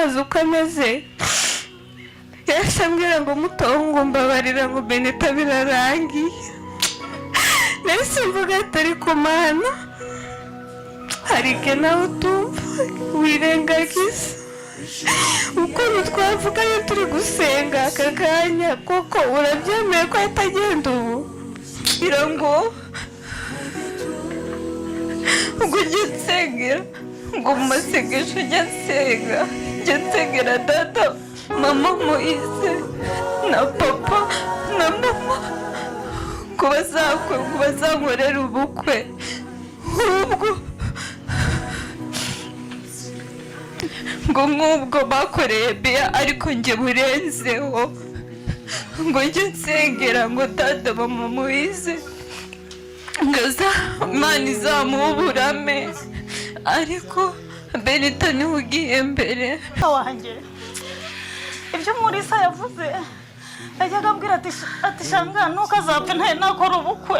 kumubaza uko ameze. Yahise ambwira ngo: "Mutongo, mbabarira," ngo: "Benita birarangiye." Nahise mvuga ati: "Ariko Mana, hari igihe nawe utumva, wirengagiza ukuntu twavuganye turi gusenga. Aka kanya koko urabyemeye ko ahita agenda ubu?" Kugira ngo ujye nsengera, ngo mu masengesho ujye nsenga, njye nsengera data, mama Moise na papa na mama, ngo bazankorere ubukwe nk'ubwo, ngo nk'ubwo bakoreye Bea, ariko njye burenzeho. Ngo njye nsengera ngo data, mama Moise, ngo Imana izamuhe uburame, ariko Benita niwe ugiye mbere. Wanjye, ibyo Murisa yavuze, yajyaga ambwira ati: "Shanga, nuko azapfa ntari nakora ubukwe,"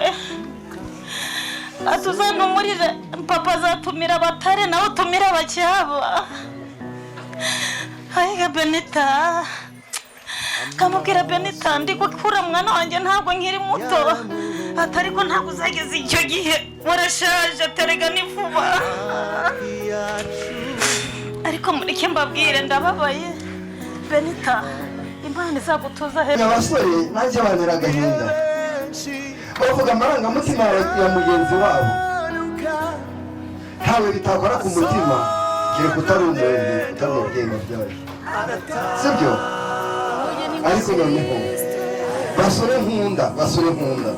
ati: "Uzantumurire papa, azatumira abatare, nawe utumire abacyaba." Ayiga Benita, kamubwira: "Benita, ndi gukura mwana wanjye, ntabwo nkiri muto." Ati: "Ariko ntabwo uzageza icyo gihe warashaje." Aterega ni vuba. Ariko mureke mbabwire, ndababaye. Benita, Imana izagutuza heza. Abasore nanjye bantera agahinda, bavuga amarangamutima ya mugenzi wabo. Ntawe bitakora ku mutima, kereka utari umuntu, utari umubyeyi wabyaye, sibyo? Ariko noneho basore nkunda, basore nkunda,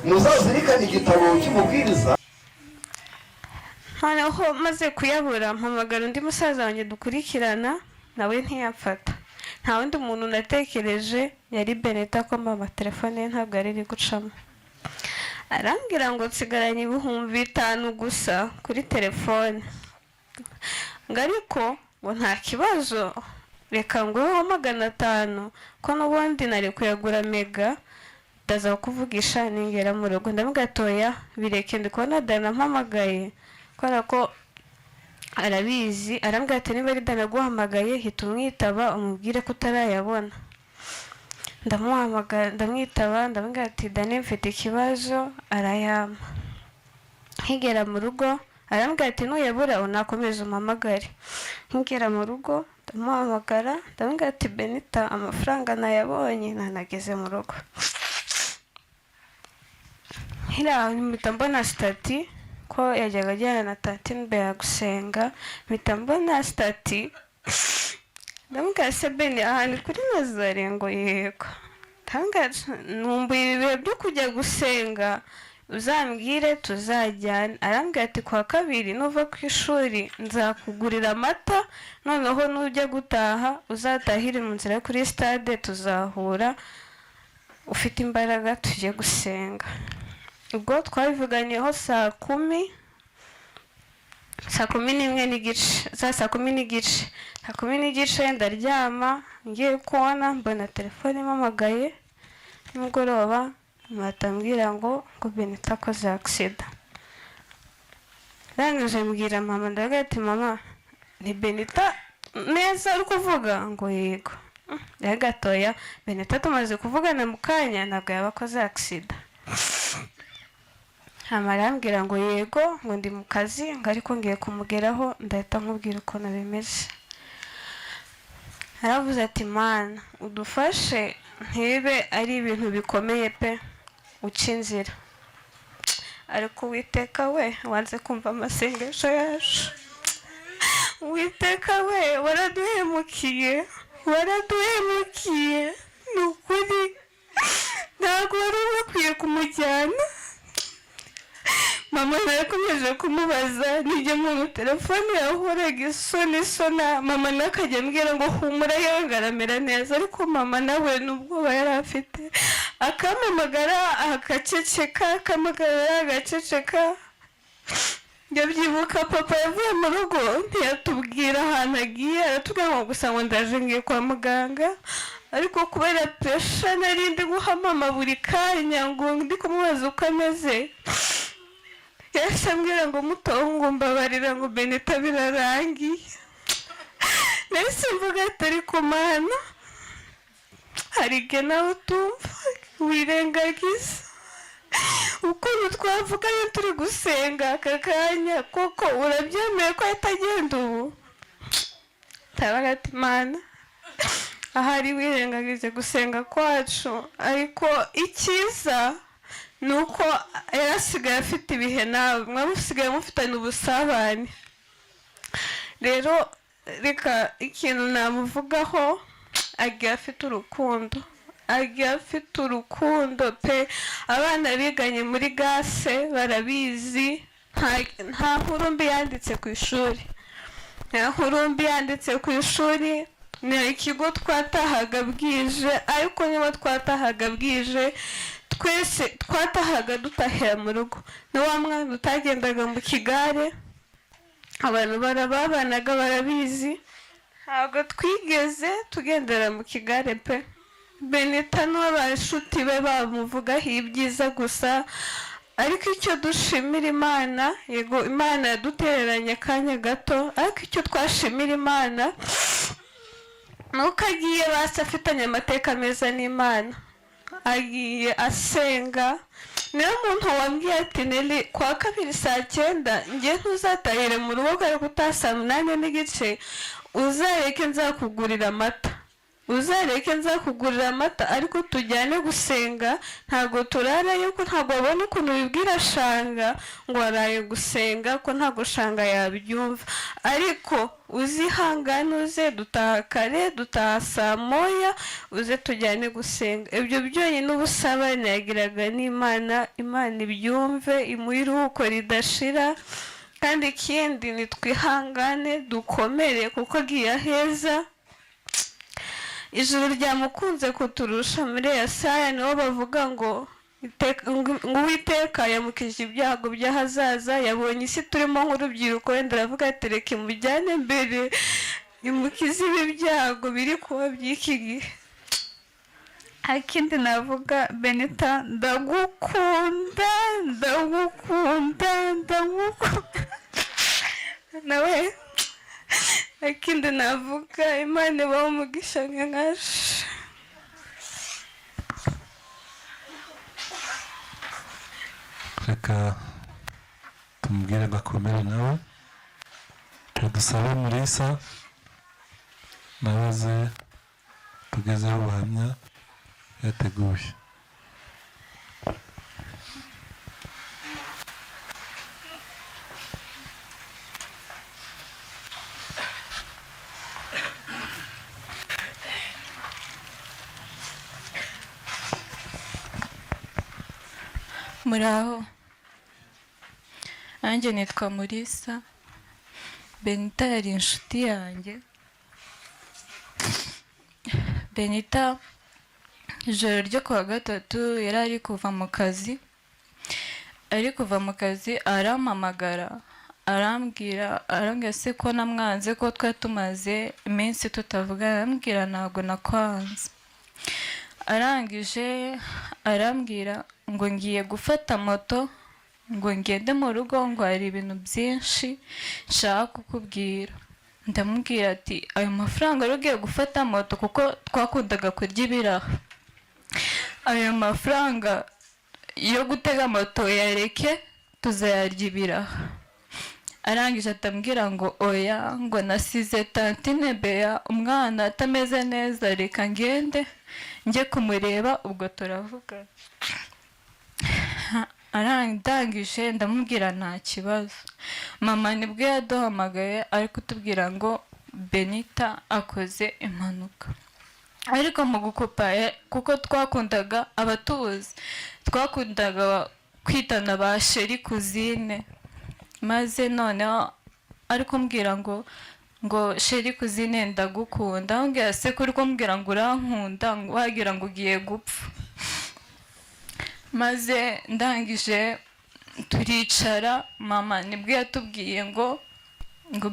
muzazirikane igitabo cy'Umubwiriza. Noneho maze kuyabura, mpamagara undi musaza wanjye dukurikirana, nawe ntiyamfata. Nta wundi muntu natekereje, yari Beneta, ko mama telefone ye ntabwo yari iri gucamo. Arambwira ngo nsigaranye 5000 gusa kuri telefone, ngo ariko ngo nta kibazo, reka nguheho 500, ko n'ubundi nari kuyagura mega, ndaza kukuvugisha ningera mu rugo. Ndamubwira ati: "Oya, bireke, ndi kubona Dana ampamagaye," kubera ko arabizi. Arambwira ati: "Niba ari Dana aguhamagaye, hita umwitaba, umubwire ko utarayabona." Ndamuhamagara, ndamwitaba, ndamubwira ati: "Dani, mfite ikibazo." Arayampa. Nkigera mu rugo arambwira ati: "Nuyabura unakomeze umpamagare." Nkigera mu rugo ndamuhamagara, ndamubwira ati: "Benita, amafaranga nayabonye, nanageze mu rugo." Nkiri aho mpita mbona status ko yajyaga ajyana na tantine Bea gusenga. Mpita mbona status, ndamubwira: "Se Beni, ahantu kuri Nazare?" Ngo: "Yego." Ndamubwira: "Nkumbuye ibi bihe byo kujya gusenga, uzambwire tuzajyana." Arambwira ati: "Kuwa kabiri nuva ku ishuri nzakugurira amata, noneho nujya gutaha uzatahire mu nzira yo kuri stade, tuzahura ufite imbaraga tujye gusenga." Ubwo twabivuganyeho saa 10, saa 11:30, za saa 10:30, saa 10:30 ndaryama. Ngiye kubona mbona telefone impamagaye nimugoroba, mpita mbwira ngo Benita akoze accident. Ndangije mbwira mama, ndavuga ati: "Mama, ni Benita neza uri kuvuga?" Ngo: "Yego." Ya gatoya, Benita tumaze kuvugana mu kanya, ntabwo yaba akoze accident. Hama arambwira ngo: "Yego," ngo: "Ndi mu kazi," ngo: "ariko ngiye kumugeraho, ndahita nkubwira ukuntu bimeze." Aravuze ati: "Mana, udufashe ntibe ari ibintu bikomeye pe, uca inzira." Ariko Uwiteka we, wanze kumva amasengesho yacu. Uwiteka we, waraduhemukiye, waraduhemukiye, ni ukuri. Ntabwo wari bakwiye kumujyana. Mama narakomeje kumubaza nijye mu telefone, yahoraga isona isona. Mama nawe akajya ambwira ngo: "Humura yewe," ngo: "aramera neza." Ariko mama nawe n'ubwoba yari afite, akampamagara agaceceka, akampamagara agaceceka. Ndabyibuka, papa yavuye mu rugo ntiyatubwira ahantu agiye, aratubwira ngo gusa ngo: "Ndaje, ngiye kwa muganga." Ariko kubera pressure nari ndi guha mama buri kanya, ngo ndi kumubaza uko ameze, yahise ambwira ngo: "Mutongo, mbabarira," ngo: "Benita birarangiye." Nahise mvuga atari ku Mana, hari igihe nawe utumva wirengagiza ukuntu twavuganye turi gusenga aka kanya, kuko urabyemeye ko ahita agenda ubu. Ndavuga ati: "Mana, ahari wirengagije gusenga kwacu." Ariko icyiza ni uko yarasigaye afite ibihe nawe, mwaba musigaye mufitanye ubusabane. Rero reka ikintu namuvugaho, agiye afite urukundo, agiye afite urukundo pe. Abana biganye muri gase barabizi, nta nkuru mbi yanditse ku ishuri, nta nkuru mbi yanditse ku ishuri. Ni ikigo twatahaga bwije, ariko niba twatahaga bwije twese twatahaga dutahira mu rugo. Ni wa mwana utagendaga mu kigare, abantu barababanaga barabizi, ntabwo twigeze tugendera mu kigare pe. Benita n'abashuti be bamuvugaho ibyiza gusa. Ariko icyo dushimira Imana, yego Imana yadutereranye akanya gato, ariko icyo twashimira Imana ni uko agiye basi afitanye amateka meza n'Imana, agiye asenga. Niyo muntu wambwiye ati: "Neli, kuwa kabiri saa 9 njye ntuzatahire mu rugo kubera ko utaha saa 8:30, uzareke nzakugurira amata, uzareke nzakugurira amata, ariko tujyane gusenga. Ntabwo turarayo, ko ntabwo wabona ukuntu wibwira Shanga ngo waraye gusenga, ko ntabwo Shanga yabyumva. Ariko uzihangane uze dutaha kare, dutaha saa 1, uze tujyane gusenga." Ibyo byonyine ubusabane yagiraga n'Imana, Imana ibyumve, imuhe iruhuko ridashira. Kandi ikindi, nitwihangane dukomere, kuko agiye aheza, ijuru ryamukunze kuturusha. Muri Yesaya niho bavuga ngo Uwiteka yamukije ibyago by'ahazaza. Yabonye isi turimo nk'urubyiruko, wenda aravuga ati: "Reka imujyane mbere, imukize ibi byago biri kuba by'iki gihe." Ikindi navuga, Benita, ndagukunda, ndagukunda, ndagukunda nawe. Ikindi navuga, Imana ibahe umugisha nkaje. Reka tumubwire ngo akomere nawe. Dusabe Murisa nawe aze tugezeho ubuhamya yateguye. Muraho, nanjye nitwa Murisa. Benita yari inshuti yanjye. Benita ijoro ryo kuwa gatatu yari ari kuva mu kazi, ari kuva mu kazi arampamagara, arambwira se ko namwanze, ko twari tumaze iminsi tutavugana. Arambwira: "Ntabwo nakwanze." Arangije arambwira ngo: "Ngiye gufata moto ngo ngende mu rugo, ngo hari ibintu byinshi nshaka kukubwira." Ndamubwira ati: "Ayo mafaranga wari ugiye gufata moto," kuko twakundaga kurya ibiraha, "ayo mafaranga yo gutega moto yareke, tuzayarya ibiraha." Arangije atambwira ngo: "Oya," ngo "nasize tantine Bea umwana atameze neza, reka ngende njye kumureba, ubwo turavugana." Arangije ndamubwira: "Nta kibazo." Mama nibwo yaduhamagaye ari kutubwira ngo Benita akoze impanuka. Ariko mu gukupa, kuko twakundaga, abatuzi twakundaga kwitana ba chéri cousine, maze noneho ari kumbwira ngo: "Chéri cousine, ndagukunda." Ambwira: "Se kuri kumbwira ngo urankunda, ngo wagira ngo ugiye gupfa?" Maze ndangije turicara, mama nibwo yatubwiye ngo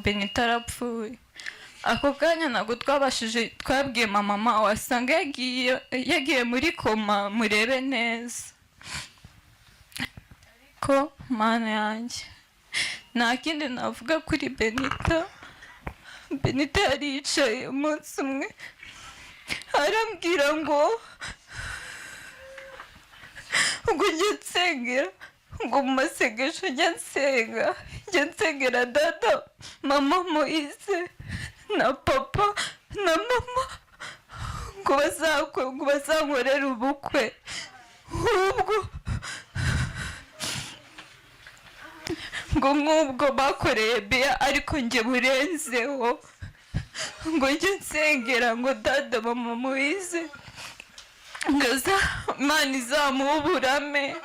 Benita arapfuye. Ako kanya ntabwo twabashije, twabwiye mama: "Mama, wasanga yagiye muri koma, murebe neza." Ariko Mana yanjye, nta kindi navuga kuri Benita. Benita yari yicaye umunsi umwe arambwira ngo njye nsengera, ngo mu masengesho njya nsenga, njya nsengera dada, mama Moise na papa na mama, ngo bazakwe, ngo bazankorere ubukwe. Ubwo ngo nk'ubwo bakoreye Bea, ariko njye burenzeho, ngo njye nsengera ngo dada, mama Moise, ngo Imana izamuhe uburame.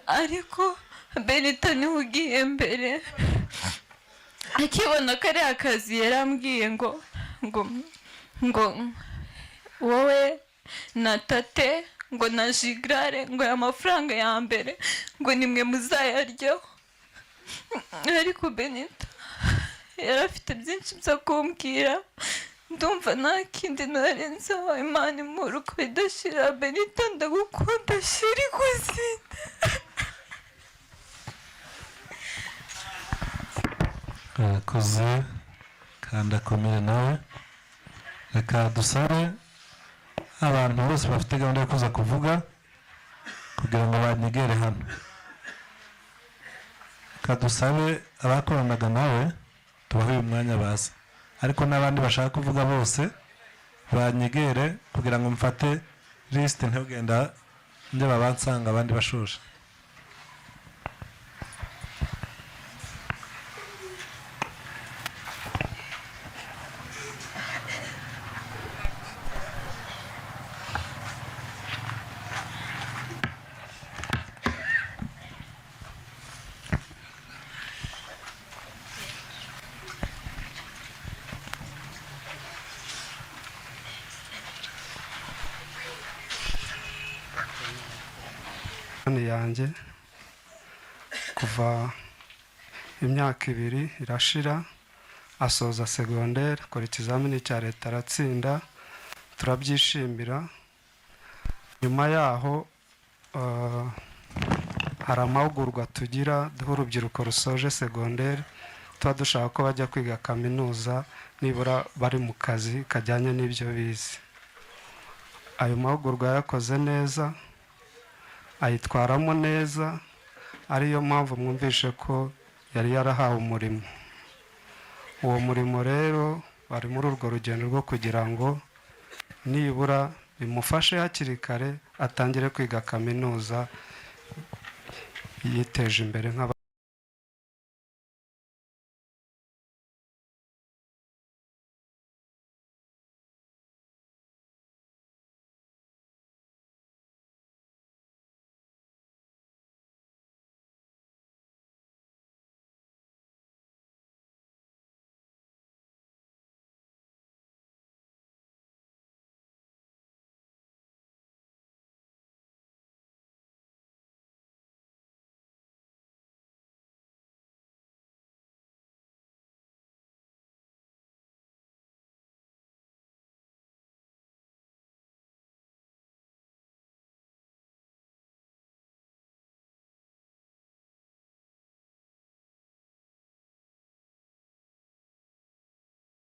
Ariko Benita niwe ugiye mbere, akibona kariya kazi yarambwiye ngo ngo ngo wowe na tate, ngo na Jigrare, ngo aya mafaranga ya mbere ngo nimwe muzayaryaho. Ariko Benita yari afite byinshi byo kumbwira, ndumva nta kindi narenzaho. Imana imura uko idashira. Benita, ndagukunda, shiri kuzinda. Arakoze kandi akomere nawe. Reka dusabe abantu bose bafite gahunda yo kuza kuvuga kugira ngo banyegere hano. Reka dusabe abakoranaga nawe tubahe uyu mwanya baza, ariko n'abandi bashaka kuvuga bose banyegere kugira ngo mfate lisite, ntugenda njye babansanga abandi bashushe. Yanjye kuva imyaka 2 irashira, asoza segonderi, akora ikizamini cya leta aratsinda, turabyishimira. Nyuma yaho hari amahugurwa tugira duha urubyiruko rusoje segonderi, tuba dushaka ko bajya kwiga kaminuza nibura bari mu kazi kajyanye n'ibyo bize. Ayo mahugurwa yakoze neza, ayitwaramo neza, ariyo mpamvu mwumvishe ko yari yarahawe umurimo. Uwo murimo rero bari muri urwo rugendo rwo kugira ngo nibura bimufashe hakiri kare atangire kwiga kaminuza yiteje imbere nk'aba.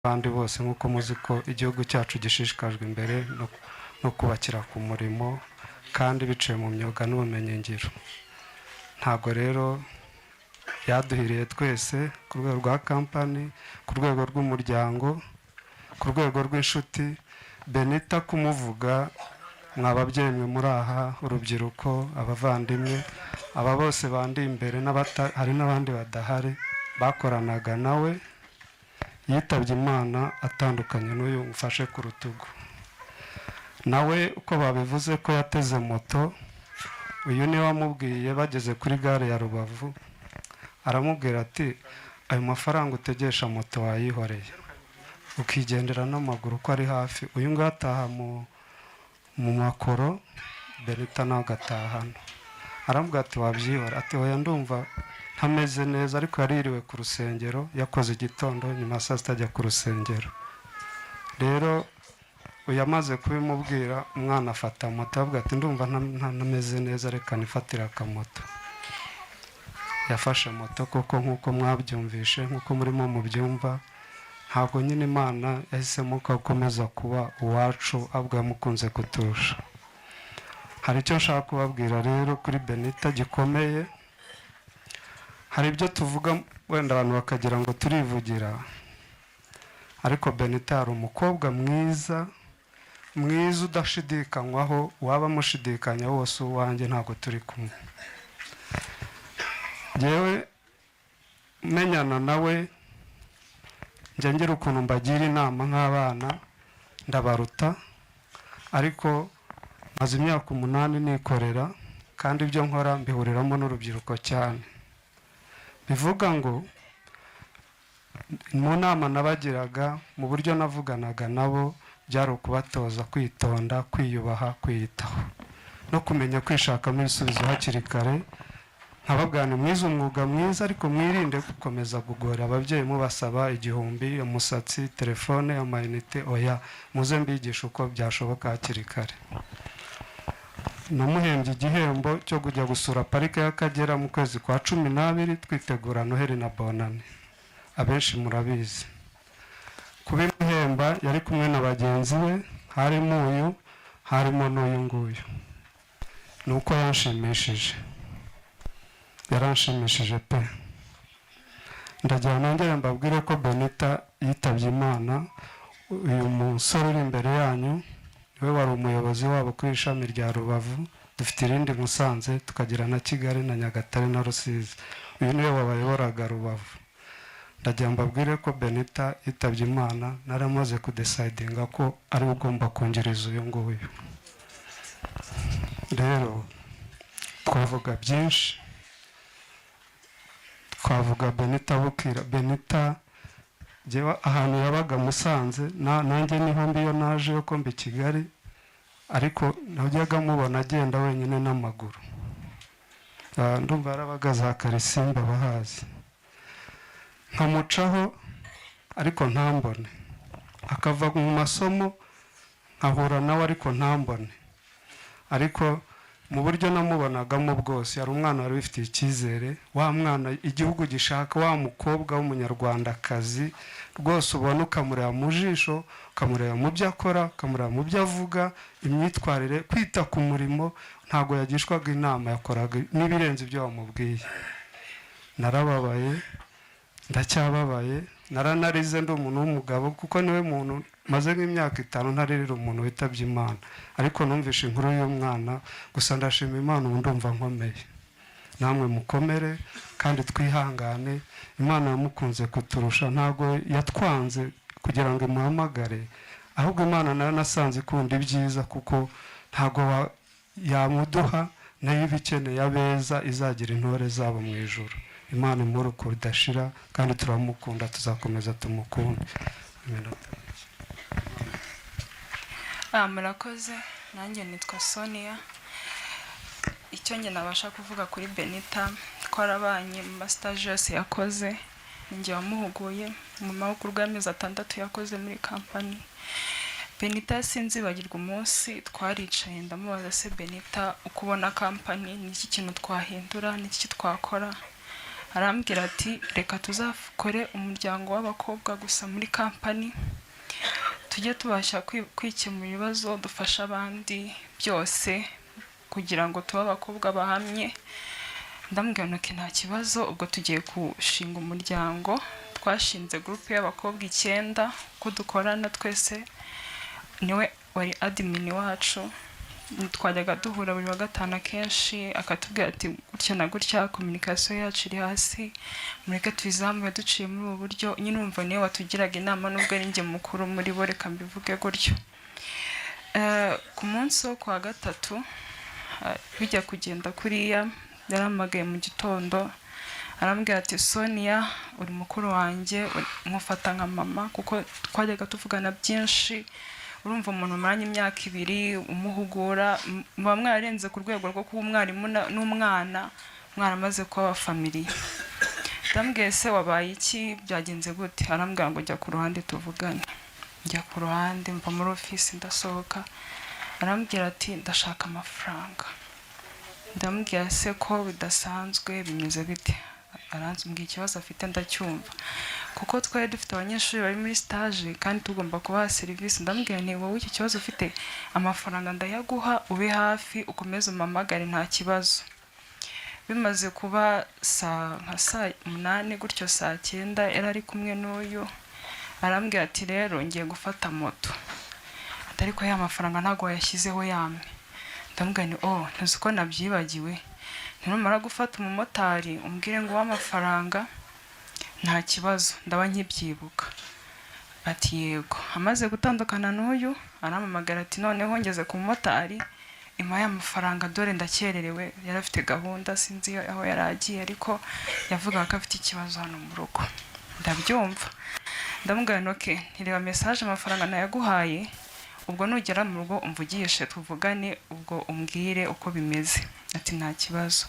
Abandi bose nk'uko muzi ko igihugu cyacu gishishikajwe imbere no kubakira ku murimo kandi biciye mu myuga n'ubumenyingiro. Ntabwo rero byaduhiriye twese ku rwego rwa kampani, ku rwego rw'umuryango, ku rwego rw'inshuti. Benita kumuvuga, mwa babyeyi mwe muri aha, urubyiruko, abavandimwe, aba bose bandi imbere, hari n'abandi badahari bakoranaga nawe, yitabye Imana atandukanye n'uyu mufashe ku rutugu. Nawe uko babivuze ko yateze moto, uyu niwe wamubwiye bageze kuri gare ya Rubavu, aramubwira ati ayo mafaranga utegesha moto wayihoreye ukigendera n'amaguru ko ari hafi. Uyu nguyu ataha mu makoro, Benita nawe agataha hano. Aramubwira ati wabyihora, ati oya ndumva ntameze neza, ariko yaririwe ku rusengero, yakoze igitondo nyuma ya saa sita ajya ku rusengero. Rero uyu amaze kubimubwira, umwana afata moto avuga ati ndumva ntameze neza, reka nifatire akamoto. Yafashe moto koko nk'uko mwabyumvishe, nk'uko murimo mubyumva, Ntabwo nyine Imana yahisemo ko akomeza kuba uwacu, ahubwo yamukunze kuturusha. Hari icyo nshaka kubabwira rero kuri Benita gikomeye. Hari ibyo tuvuga wenda abantu bakagira ngo turivugira, ariko Benita hari umukobwa mwiza mwiza udashidikanywaho. Waba amushidikanya wose uwanjye ntabwo turi kumwe. Ngewe menyana nawe, njya ngira ukuntu mbagira inama nk'abana, ndabaruta, ariko maze imyaka 8 nikorera, kandi ibyo nkora mbihuriramo n'urubyiruko cyane. Bivuga ngo mu nama nabagiraga, mu buryo navuganaga nabo, byari ukubatoza kwitonda, kwiyubaha, kwiyitaho no kumenya kwishakamo ibisubizo hakiri kare. Nkababwira ni mwiza umwuga mwiza, ariko mwirinde gukomeza kugora ababyeyi mubasaba 1000, umusatsi, telefone, amayinite. Oya, muze mbigishe uko byashoboka hakiri kare. Namuhembye igihembo cyo kujya gusura Parike y'Akagera mu kwezi kwa 12, twitegura Noheli na Bonane, abenshi murabizi. Kubimuhemba yari kumwe na bagenzi be, harimo uyu, harimo n'uyu nguyu. Ni uko yanshimishije, yaranshimishije pe. Ndagira nongere mbabwire ko Benita yitabye Imana. Uyu musore uri imbere yanyu niwe wari umuyobozi wabo kuri ishami rya Rubavu. Dufite irindi Musanze, tukagira na Kigali na Nyagatare na Rusizi. Uyu niwe wabayoboraga Rubavu. Ndagira mbabwire ko Benita yitabye Imana naramaze kudecidinga ko ari we ugomba kongereza uyu nguyu. Rero twavuga byinshi, twavuga Benita bukira. Benita njyewe ahantu yabaga Musanze nanjye niho mbi iyo naje yo ko mba i Kigali, ariko najyaga mubona agenda wenyine n'amaguru. Ndumva yarabaga za Karisimbi, abahazi, nkamucaho ariko ntambone, akava mu masomo nkahura nawe ariko ntambone. Ariko mu buryo namubonagamo bwose, yari umwana wari wifitiye icyizere, wa mwana igihugu gishaka, wa mukobwa w'umunyarwandakazi rwose ubona ukamureba mu jisho, ukamureba mu byo akora, ukamureba mu byo avuga, imyitwarire, kwita ku murimo. Ntabwo yagishwaga inama, yakoraga n'ibirenze ibyo wamubwiye. Narababaye, ndacyababaye, naranarize, ndi umuntu w'umugabo, kuko niwe muntu maze nk'imyaka 5 ntaririra umuntu witabye Imana, ariko numvishe inkuru y'umwana gusa. Ndashima Imana, ubu ndumva nkomeye. Namwe mukomere kandi twihangane. Imana yamukunze kuturusha, ntabwo yatwanze kugira ngo imuhamagare, ahubwo Imana nayo nasanze ikunda ibyiza, kuko ntabwo yamuduha nayo iba ikeneye abeza izagira intore zabo mu ijuru. Imana imuruko ridashira, kandi turamukunda, tuzakomeza tumukunde. Iminota mike. Murakoze. Nanjye nitwa Sonia. Icyo njye nabasha kuvuga kuri Benita, twarabanye mu mastage yose yakoze, ninjye wamuhuguye mu mahugurwa y'amezi 6 yakoze muri kampani. Benita sinzibagirwa umunsi twaricaye, ndamubaza: "Se Benita, uko ubona kampani, ni iki kintu twahindura, ni iki twakora?" Arambwira ati: "Reka tuzakore umuryango w'abakobwa gusa muri kampani, tujye tubasha kwikemura ibibazo, dufashe abandi byose, kugira ngo tube abakobwa bahamye." Ndamubwira nti: "Nta kibazo." Ubwo tugiye gushinga umuryango, twashinze groupe y'abakobwa 9 ko dukorana twese. Niwe wari admin wacu. Twajyaga duhura buri wa gatanu akenshi, akatubwira ati: "Gutya na gutya, communication yacu iri hasi, mureke tuyizamure duciye muri ubu buryo." Nyine urumva niwe watugiraga inama, nubwo ari njye mukuru muri bo, reka mbivuge gutyo. Ku munsi wo kwa gatatu, bijya kugenda kuriya, yarampamagaye mu gitondo, arambwira ati: "Sonia, uri mukuru wanjye, nkufata nka mama," kuko twajyaga tuvugana byinshi. Urumva umuntu umaranye imyaka 2 umuhugura, muba mwararenze ku rwego rwo kuba umwarimu n'umwana, mwaramaze kuba abafamiliye. Ndambwiye: "Se wabaye iki, byagenze gute?" Arambwira ngo: "Jya ku ruhande tuvugane." Njya ku ruhande, mva muri ofisi ndasohoka, arambwira ati: "Ndashaka amafaranga." Ndamubwira: "Se ko bidasanzwe, bimeze bite?" Aranzumbwira ikibazo afite, ndacyumva. Kuko twari dufite abanyeshuri bari muri stage kandi tugomba kubaha serivisi. Ndamubwira nti: "Wowe iki kibazo ufite, amafaranga ndayaguha, ube hafi, ukomeze umpamagare, nta kibazo." Bimaze kuba saa nka saa 8 gutyo, saa 9, yari ari kumwe n'uyu, arambwira ati: "Rero ngiye gufata moto," ati: "Ariko ya mafaranga ntabwo wayashyizeho yamwe." Ndamubwira nti: "Oh, ntuzi ko nabyibagiwe? Numara gufata umumotari umbwire ngo uwe amafaranga, nta kibazo, ndaba nkibyibuka." Ati: "Yego." Amaze gutandukana n'uyu, arampamagara ati: "Noneho ngeze ku mumotari, impa ya mafaranga, dore ndakererewe." Yari afite gahunda, sinzi aho yari agiye, ariko yavugaga ko afite ikibazo hano mu rugo. Ndabyumva, ndamubwira nti: "Okay, ntireba message, amafaranga nayaguhaye, ubwo nugera mu rugo umvugishe tuvugane, ubwo umbwire uko bimeze." Ati: "Nta kibazo."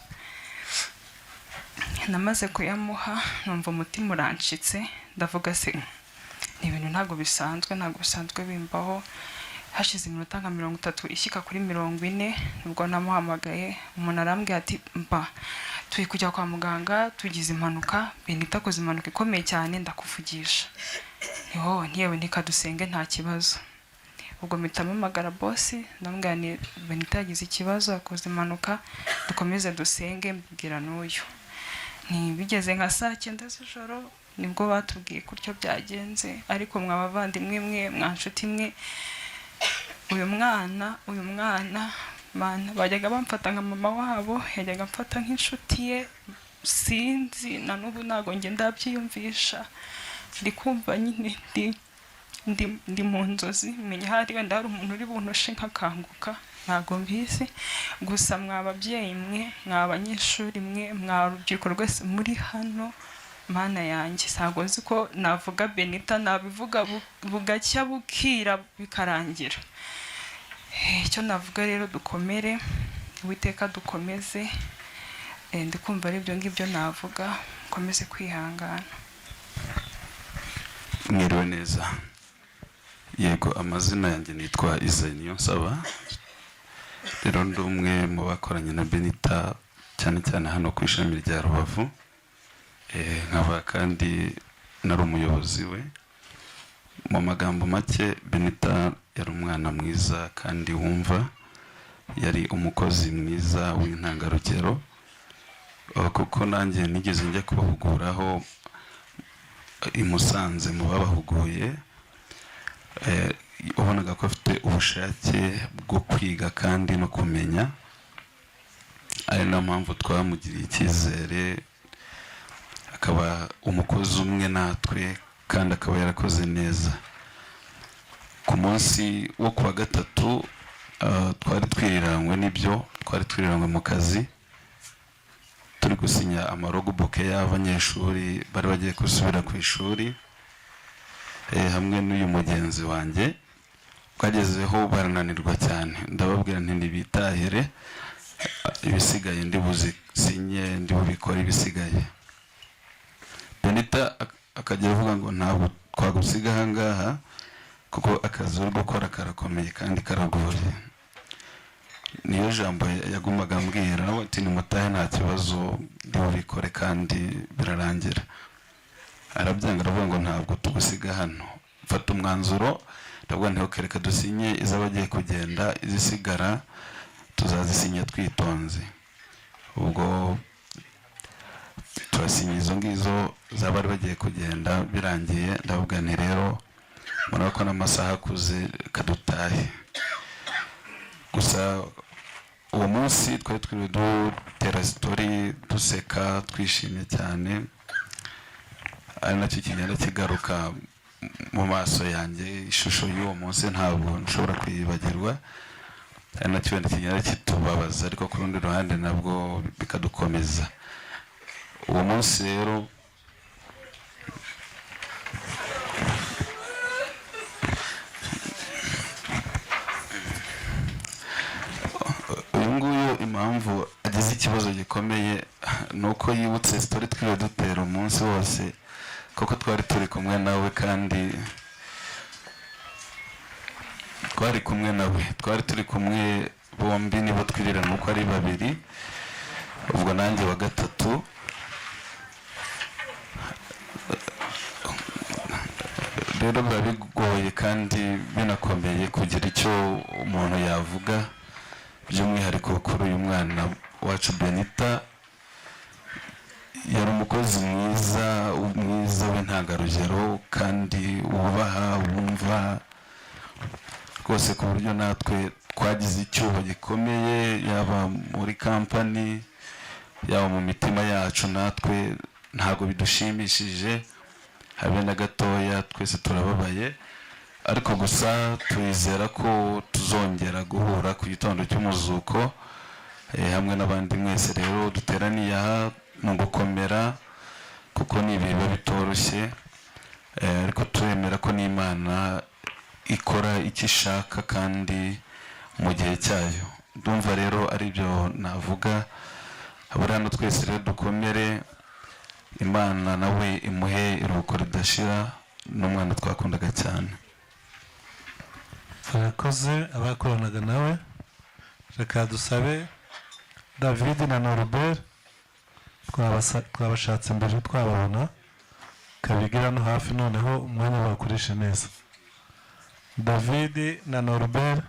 Namaze kuyamuha, numva umutima urancitse. Ndavuga: "Se ni ibintu ntabwo bisanzwe, ntabwo bisanzwe bimbaho." Hashize iminota nka 30 ishyika kuri 40, nibwo namuhamagaye. Umuntu arambwira ati: "Mba turi kujya kwa muganga, tugize impanuka, Benita akoze impanuka ikomeye cyane, ndakuvugisha." Niho ntiyewe, ntikadusenge, nta kibazo. Ubwo mpita mpamagara boss, ndamubwira ni: "Benita yagize ikibazo, yakoze impanuka, dukomeze dusenge." Mbwira n'uyu. Ntibigeze nka saa 9 z'ijoro nibwo batubwiye gutyo byagenze. Ariko mwa bavandimwe mwe, mwa nshuti mwe, uyu mwana mana, bajyaga bamfata nka mama wabo, yajyaga amfata nk'inshuti ye. Sinzi, na n'ubu ntabwo njye ndabyiyumvisha. Ndi kumva nyine ndi mu nzozi, menya hari wenda hari umuntu uri buntushe nkakanguka, ntabwo mbizi. Gusa mwa babyeyi mwe, mwa banyeshuri mwe, mwa rubyiruko rwese muri hano, Mana yanjye, ntabwo nzi ko navuga Benita, nabivuga bugacya bukira bikarangira. Icyo navuga rero, dukomere, Uwiteka dukomeze. Ndi kumva ari ibyo ngibyo navuga, mukomeze kwihangana. Mwiriwe neza. Yego, amazina yanjye nitwa Isaie Niyonsaba. Rero ndi umwe mu bakoranye na Benita, cyane cyane hano ku ishami rya Rubavu. Nkaba kandi nari umuyobozi we. Mu magambo make, Benita yari umwana mwiza kandi wumva, yari umukozi mwiza w'intangarugero. Kuko nanjye nigeze njya kubahuguraho i Musanze, mu babahuguye. Wabonaga ko afite ubushake bwo kwiga kandi no kumenya, ari nayo mpamvu twamugiriye icyizere akaba umukozi umwe natwe, kandi akaba yarakoze neza. Ku munsi wo kuwa gatatu, twari twiriranywe n'ibyo, twari twiriranywe mu kazi, turi gusinya amalogbook y'abanyeshuri bari bagiye gusubira ku ishuri, hamwe n'uyu mugenzi wanjye. Twagezeho barananirwa cyane, ndababwira nti: "Ntibitahire, ibisigaye ndi buzisinye, ndi bubikore ibisigaye." Benita akajya avuga ngo: "Ntabwo twagusiga aha ngaha, kuko akazi uri gukora karakomeye kandi karagoye." Niyo jambo yagumaga ambwira, nawe ati: "Nimutahe, nta kibazo, ndi bubikore kandi birarangira." Arabyanga, aravuga ngo: "Ntabwo tugusiga hano." Mfata umwanzuro, ndavuga nti: "Okay, reka dusinye iz'abagiye kugenda, izisigara tuzazisinya twitonze." Ubwo turasinya izo ngizo z'abari bagiye kugenda. Birangiye, ndavuga nti: "Rero murabona ko n'amasaha akuze, kadutahe." Gusa uwo munsi twari twiriwe dutera story, duseka, twishimye cyane, ari nacyo kigenda kigaruka mu maso yanjye. Ishusho y'uwo munsi ntabwo nshobora kuyibagirwa, ari nacyo wenda kigenda kitubabaza, ariko ku rundi ruhande nabwo bikadukomeza. Uwo munsi rero, uyu nguyu impamvu agize ikibazo gikomeye ni uko yibutse story twiriwe dutera umunsi wose, kuko twari turi kumwe nawe, kandi twari kumwe nawe, twari turi kumwe bombi, nibo twirirana uko ari babiri, ubwo nanjye wa gatatu. Rero biba bigoye kandi binakomeye kugira icyo umuntu yavuga, by'umwihariko kuri uyu mwana wacu Benita. Yari umukozi mwiza, mwiza w'intangarugero kandi wubaha, wumva rwose, ku buryo natwe twagize icyuho gikomeye, yaba muri kampani, yaba mu mitima yacu. Natwe ntabwo bidushimishije habe na gatoya, twese turababaye, ariko gusa turizera ko tuzongera guhura ku gitondo cy'umuzuko hamwe n'abandi mwese. Rero duteraniye aha ni ugukomera, kuko ni ibihe biba bitoroshye, ariko turemera ko n'Imana ikora icyo ishaka kandi mu gihe cyayo. Ndumva rero ari byo navuga. Abari hano twese rero dukomere, Imana nawe imuhe iruhuko ridashira, n'umwana twakundaga cyane. Turakoze abakoranaga nawe. Reka dusabe David na Norbert, twabashatse mbere twababona, kabigira no hafi, noneho umwanya bawukoreshe neza. David na Norbert.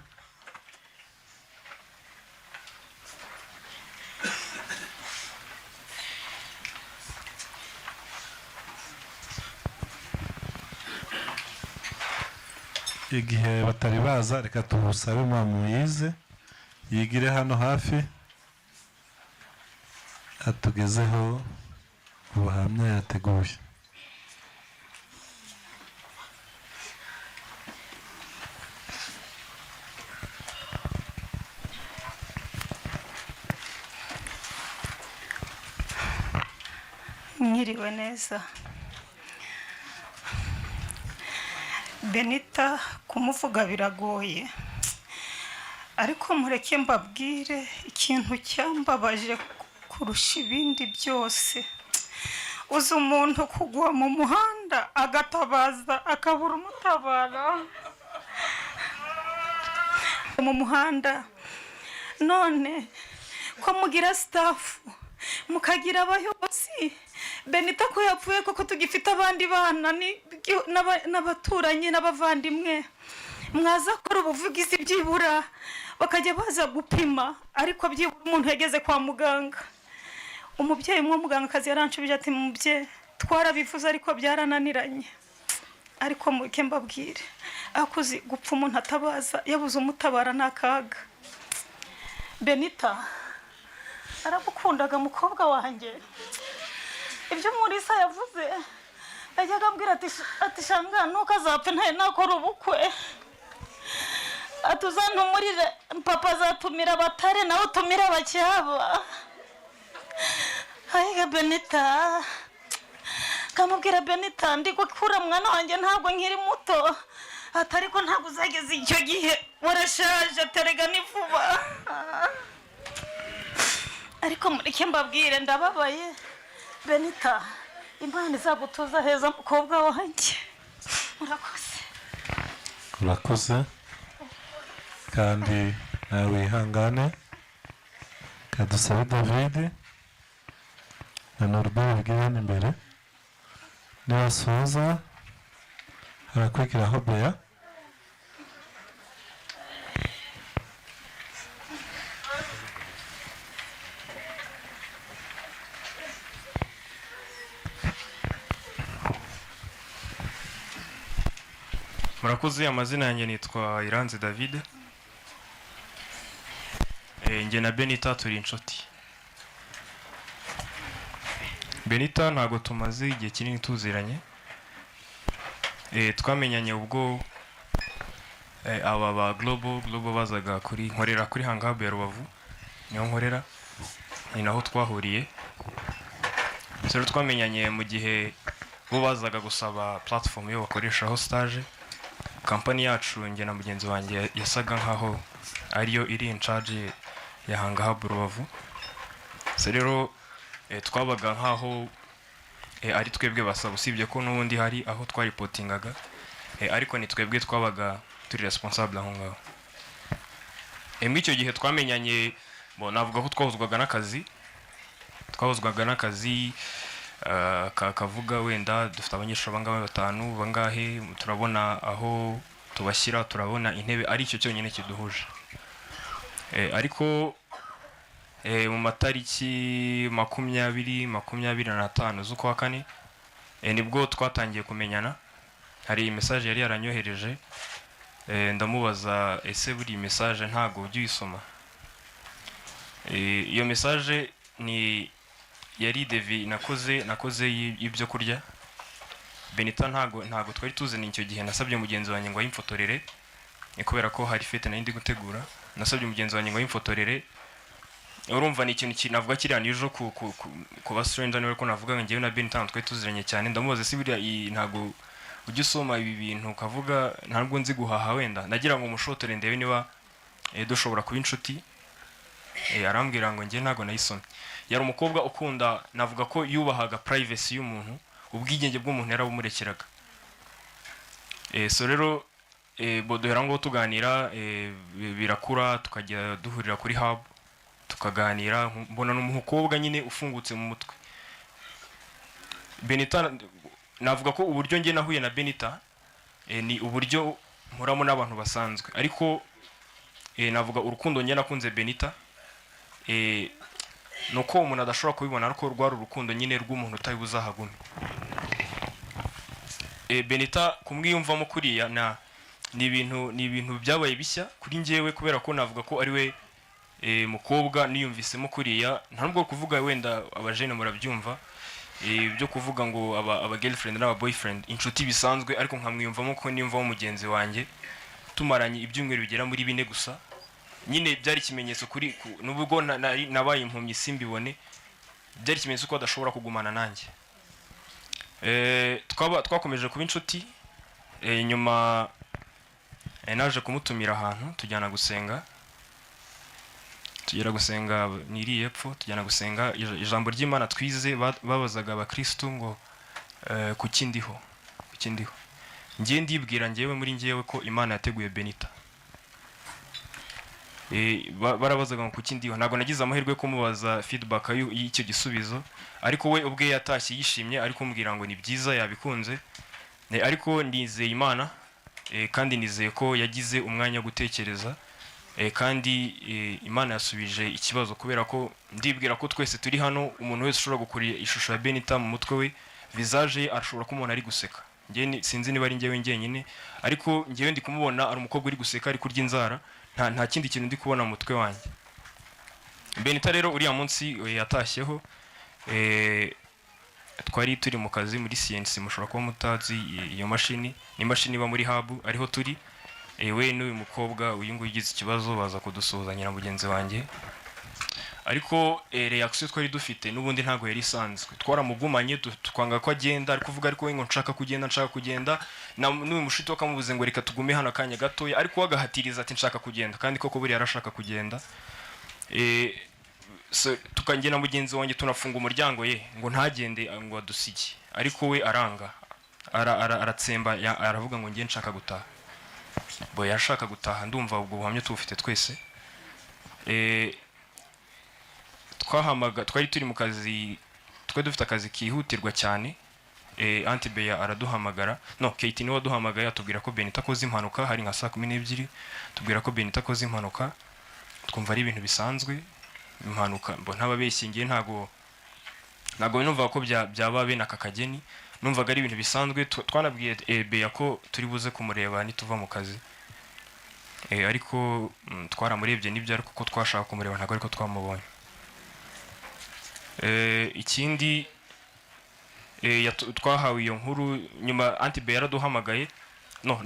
Igihe batari baza, reka tubusabe Muyize yigire hano hafi atugezeho ubuhamya yateguye. Mwiriwe neza. Benita kumuvuga biragoye, ariko mureke mbabwire ikintu cyambabaje kurusha ibindi byose. Uzi umuntu kugwa mu muhanda agatabaza akabura umutabara mu muhanda? None ko mugira staff, mukagira abayobozi, Benita ko yapfuye koko tugifite abandi bana n'abaturanyi n'abavandimwe, mwaza kora ubuvugizi byibura bakajya baza gupima, ariko byibura umuntu yageze kwa muganga. Umubyeyi umwe w'umugangakazi yaranshubije ati: "Mubyeyi, twarabivuze ariko byarananiranye." Ariko mureke mbabwire, akuzi gupfa umuntu atabaza, yabuze umutabara, ni akaga. Benita aragukundaga, mukobwa wanjye. Ibyo Murisa yavuze, yajyaga ambwira ati: "Shanga, nuko azapfa ntaye nakora ubukwe," ati: "Uzantumurire papa, azatumira abatare, nawe utumire abacyaba." Ayiga Benita, kamubwira: "Benita, ndi gukura mwana wanjye, ntabwo nkiri muto," ati, "ariko ntabwo uzageza icyo gihe, warashaje," aterega ni vuba. Ariko mureke mbabwire, ndababaye. Benita, Imana izagutuza heza, mukobwa wanjye. Murakoze. Urakoze, kandi nawe wihangane. Kadusabe David na Norbert bigire hano imbere, nibasoza harakurikiraho Bea. Murakoze. Amazina yanjye nitwa Iranze David. Njye na Benita turi inshuti. Benita ntabwo tumaze igihe kinini tuziranye. Twamenyanye ubwo aba ba Global bazaga kuri nkorera kuri Hanga Hub ya Rubavu, niho nkorera, ni naho twahuriye. So rero twamenyanye mu gihe bo bazaga gusaba platform yo bakoreshaho stage. Kampani yacu, njye na mugenzi wanjye, yasaga nkaho ariyo iri in charge ya Hanga Hub Rubavu. So rero twabaga nkaho ari twebwe basaba, usibye ko n'ubundi hari aho twaripotingaga, ariko ni twebwe twabaga turi responsable aho ngaho. Muri icyo gihe twamenyanye, bo navuga ko twahuzwaga n'akazi. Akavuga wenda dufite abanyeshuri abangaba batanu bangahe, turabona aho tubashyira, turabona intebe, ari icyo cyonyine kiduhuje. Ariko mu matariki 20, 25 z'ukwa kane, nibwo twatangiye kumenyana. Hari message yari yaranyohereje. Ndamubaza: "Ese buriya message ntabwo ujya uyisoma?" Iyo message ni yari devis nakoze y'ibyo kurya. Benita ntago twari tuzanye icyo gihe. Nasabye mugenzi wanjye ngo ayimfotorere, ni kubera ko hari fête nari ndi gutegura. Nasabye mugenzi wanjye ngo ayimfotorere. Urumva ni ikintu navuga kiriya nijo ku ba stranger, niwe ko navuga ngo njyewe na Benita ntabwo twari tuziranye cyane. Ndamubaza: "Si buriya iyi ntabwo ujya usoma ibi bintu?" Ukavuga ntabwo nzi guhaha, wenda nagira ngo mushotore ndebe niba dushobora kuba inshuti. Arambwira ngo njye ntabwo nayisomye. Yari umukobwa ukunda, navuga ko yubahaga privacy y'umuntu, ubwigenge bw'umuntu yarabumurekeraga. So rero bo duhera ngo tuganira, birakura, tukajya duhurira kuri hub tukaganira. Mbona ni umukobwa nyine ufungutse mu mutwe. Benita, navuga ko uburyo njye nahuye na Benita ni uburyo mporamo n'abantu basanzwe, ariko navuga urukundo njye nakunze Benita, ni uko umuntu adashobora kubibona, ariko rwari urukundo nyine rw'umuntu utari buzahagume. Benita kumwiyumvamo kuriya na ni ibintu byabaye bishya kuri njyewe, kubera ko navuga ko ari we mukobwa niyumvisemo kuriya. Nta nubwo kuvuga wenda abajene murabyumva, byo kuvuga ngo aba girlfriend n'aba boyfriend, inshuti bisanzwe, ariko nkamwiyumvamo ko niyumvamo mugenzi wanjye tumaranye ibyumweru bigera muri 4 gusa. Nyine byari ikimenyetso kuri nubwo nabaye impumyi simbibone, byari ikimenyetso ko adashobora kugumana nanjye. Twaba twakomeje kuba inshuti. Nyuma naje kumutumira ahantu, tujyana gusenga, tugera gusenga niri epfo, tujyana gusenga. Ijambo ry'Imana twize, babazaga abakristu ngo kuki ndiho, kuki ndiho? Ngiye ndibwira njyewe muri njyewe ko Imana yateguye Benita. Barabazaga ngo kuki ndiho. Ntabwo nagize amahirwe yo kumubaza feedback y'icyo gisubizo, ariko we ubwe yatashye yishimye, ari kumbwira ngo ni byiza, yabikunze. Ariko nizeye Imana, kandi nizeye ko yagize umwanya wo gutekereza, kandi Imana yasubije ikibazo, kubera ko ndibwira ko twese turi hano, umuntu wese ushobora gukura ishusho ya Benita mu mutwe we, visage ye, arashobora kumubona ari guseka. Njye sinzi niba ari njyewe njyenyine, ariko njyewe ndi kumubona ari umukobwa uri guseka, ari kurya inzara. Nta kindi kintu ndi kubona mu mutwe wanjye. Benita rero uriya munsi yatashyeho, twari turi mu kazi muri CNC. Mushobora kuba mutazi iyo mashini, ni imashini iba muri hub ariho turi. We n'uyu mukobwa uyu nguyu ugize ikibazo baza kudusuhuzanya na mugenzi wanjye, ariko reaction twari dufite n'ubundi ntabwo yari isanzwe. Twaramugumanye, twanga ko agenda, ari kuvuga ariko we ngo nshaka kugenda, nshaka kugenda. N'uyu mushuti we akamubuze ngo reka tugume hano akanya gatoya, ariko we agahatiriza ati nshaka kugenda, kandi koko buriya yarashaka kugenda. So, tukagenda mugenzi wanjye tunafunga umuryango ye ngo ntagende, ngo adusige, ariko we aranga, aratsemba, aravuga ngo ngiye nshaka gutaha. Bo yashaka gutaha, ndumva ubwo buhamya tubufite twese. Twari turi mu kazi, twari dufite akazi kihutirwa cyane. Auntie Bea araduhamagara, no Kate niwe waduhamagaye, atubwira ko Benita akoze impanuka. Hari nka saa 12, tubwira ko Benita akoze impanuka. Twumva ari ibintu bisanzwe, impanuka. Mbo ntababeshyi, ngiye ntago numvaga ko byaba bene aka kageni, numvaga ari ibintu bisanzwe. Twanabwiye Bea ko turi buze kumureba nituva mu kazi. Ariko twaramurebye nibyo, ariko ko twashaka kumureba ntabwo ariko twamubonye. Ikindi twahawe iyo nkuru nyuma, Auntie Bea yaraduhamagaye, no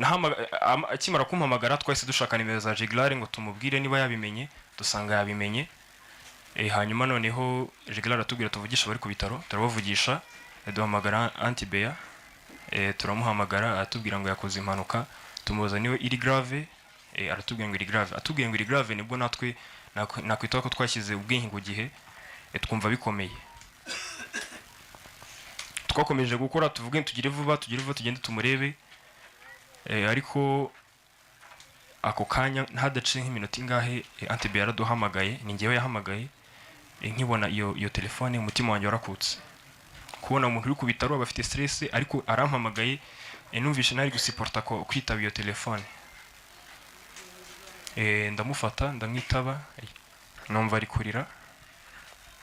akimara kumpamagara twahise dushaka nimero za Jiglare ngo tumubwire niba yabimenye, dusanga yabimenye. Hanyuma noneho Jiglare aratubwira tuvugisha abari ku bitaro, turabavugisha, duhamagara Auntie Bea, turamuhamagara, aratubwira ngo yakoze impanuka. Tumubaza niwe iri grave, aratubwira ngo iri grave. Atubwiye ngo iri grave, nibwo natwe nakwita ko twashyize ubwenge ku gihe, twumva bikomeye. Twakomeje gukora, tuvuge tugire vuba, tugire vuba, tugende tumurebe. Ariko ako kanya ntadaciye nk'iminota ingahe, Auntie Bea yaraduhamagaye, ni njyewe yahamagaye. Nkibona iyo telefone umutima wanjye warakutse, kubera ko Kubona umuntu uri ku bitaro aba afite stress, ariko arampamagaye, numvishe ntari gusupporta ko kwitaba iyo telefone. Ndamufata, ndamwitaba, numva ari kurira,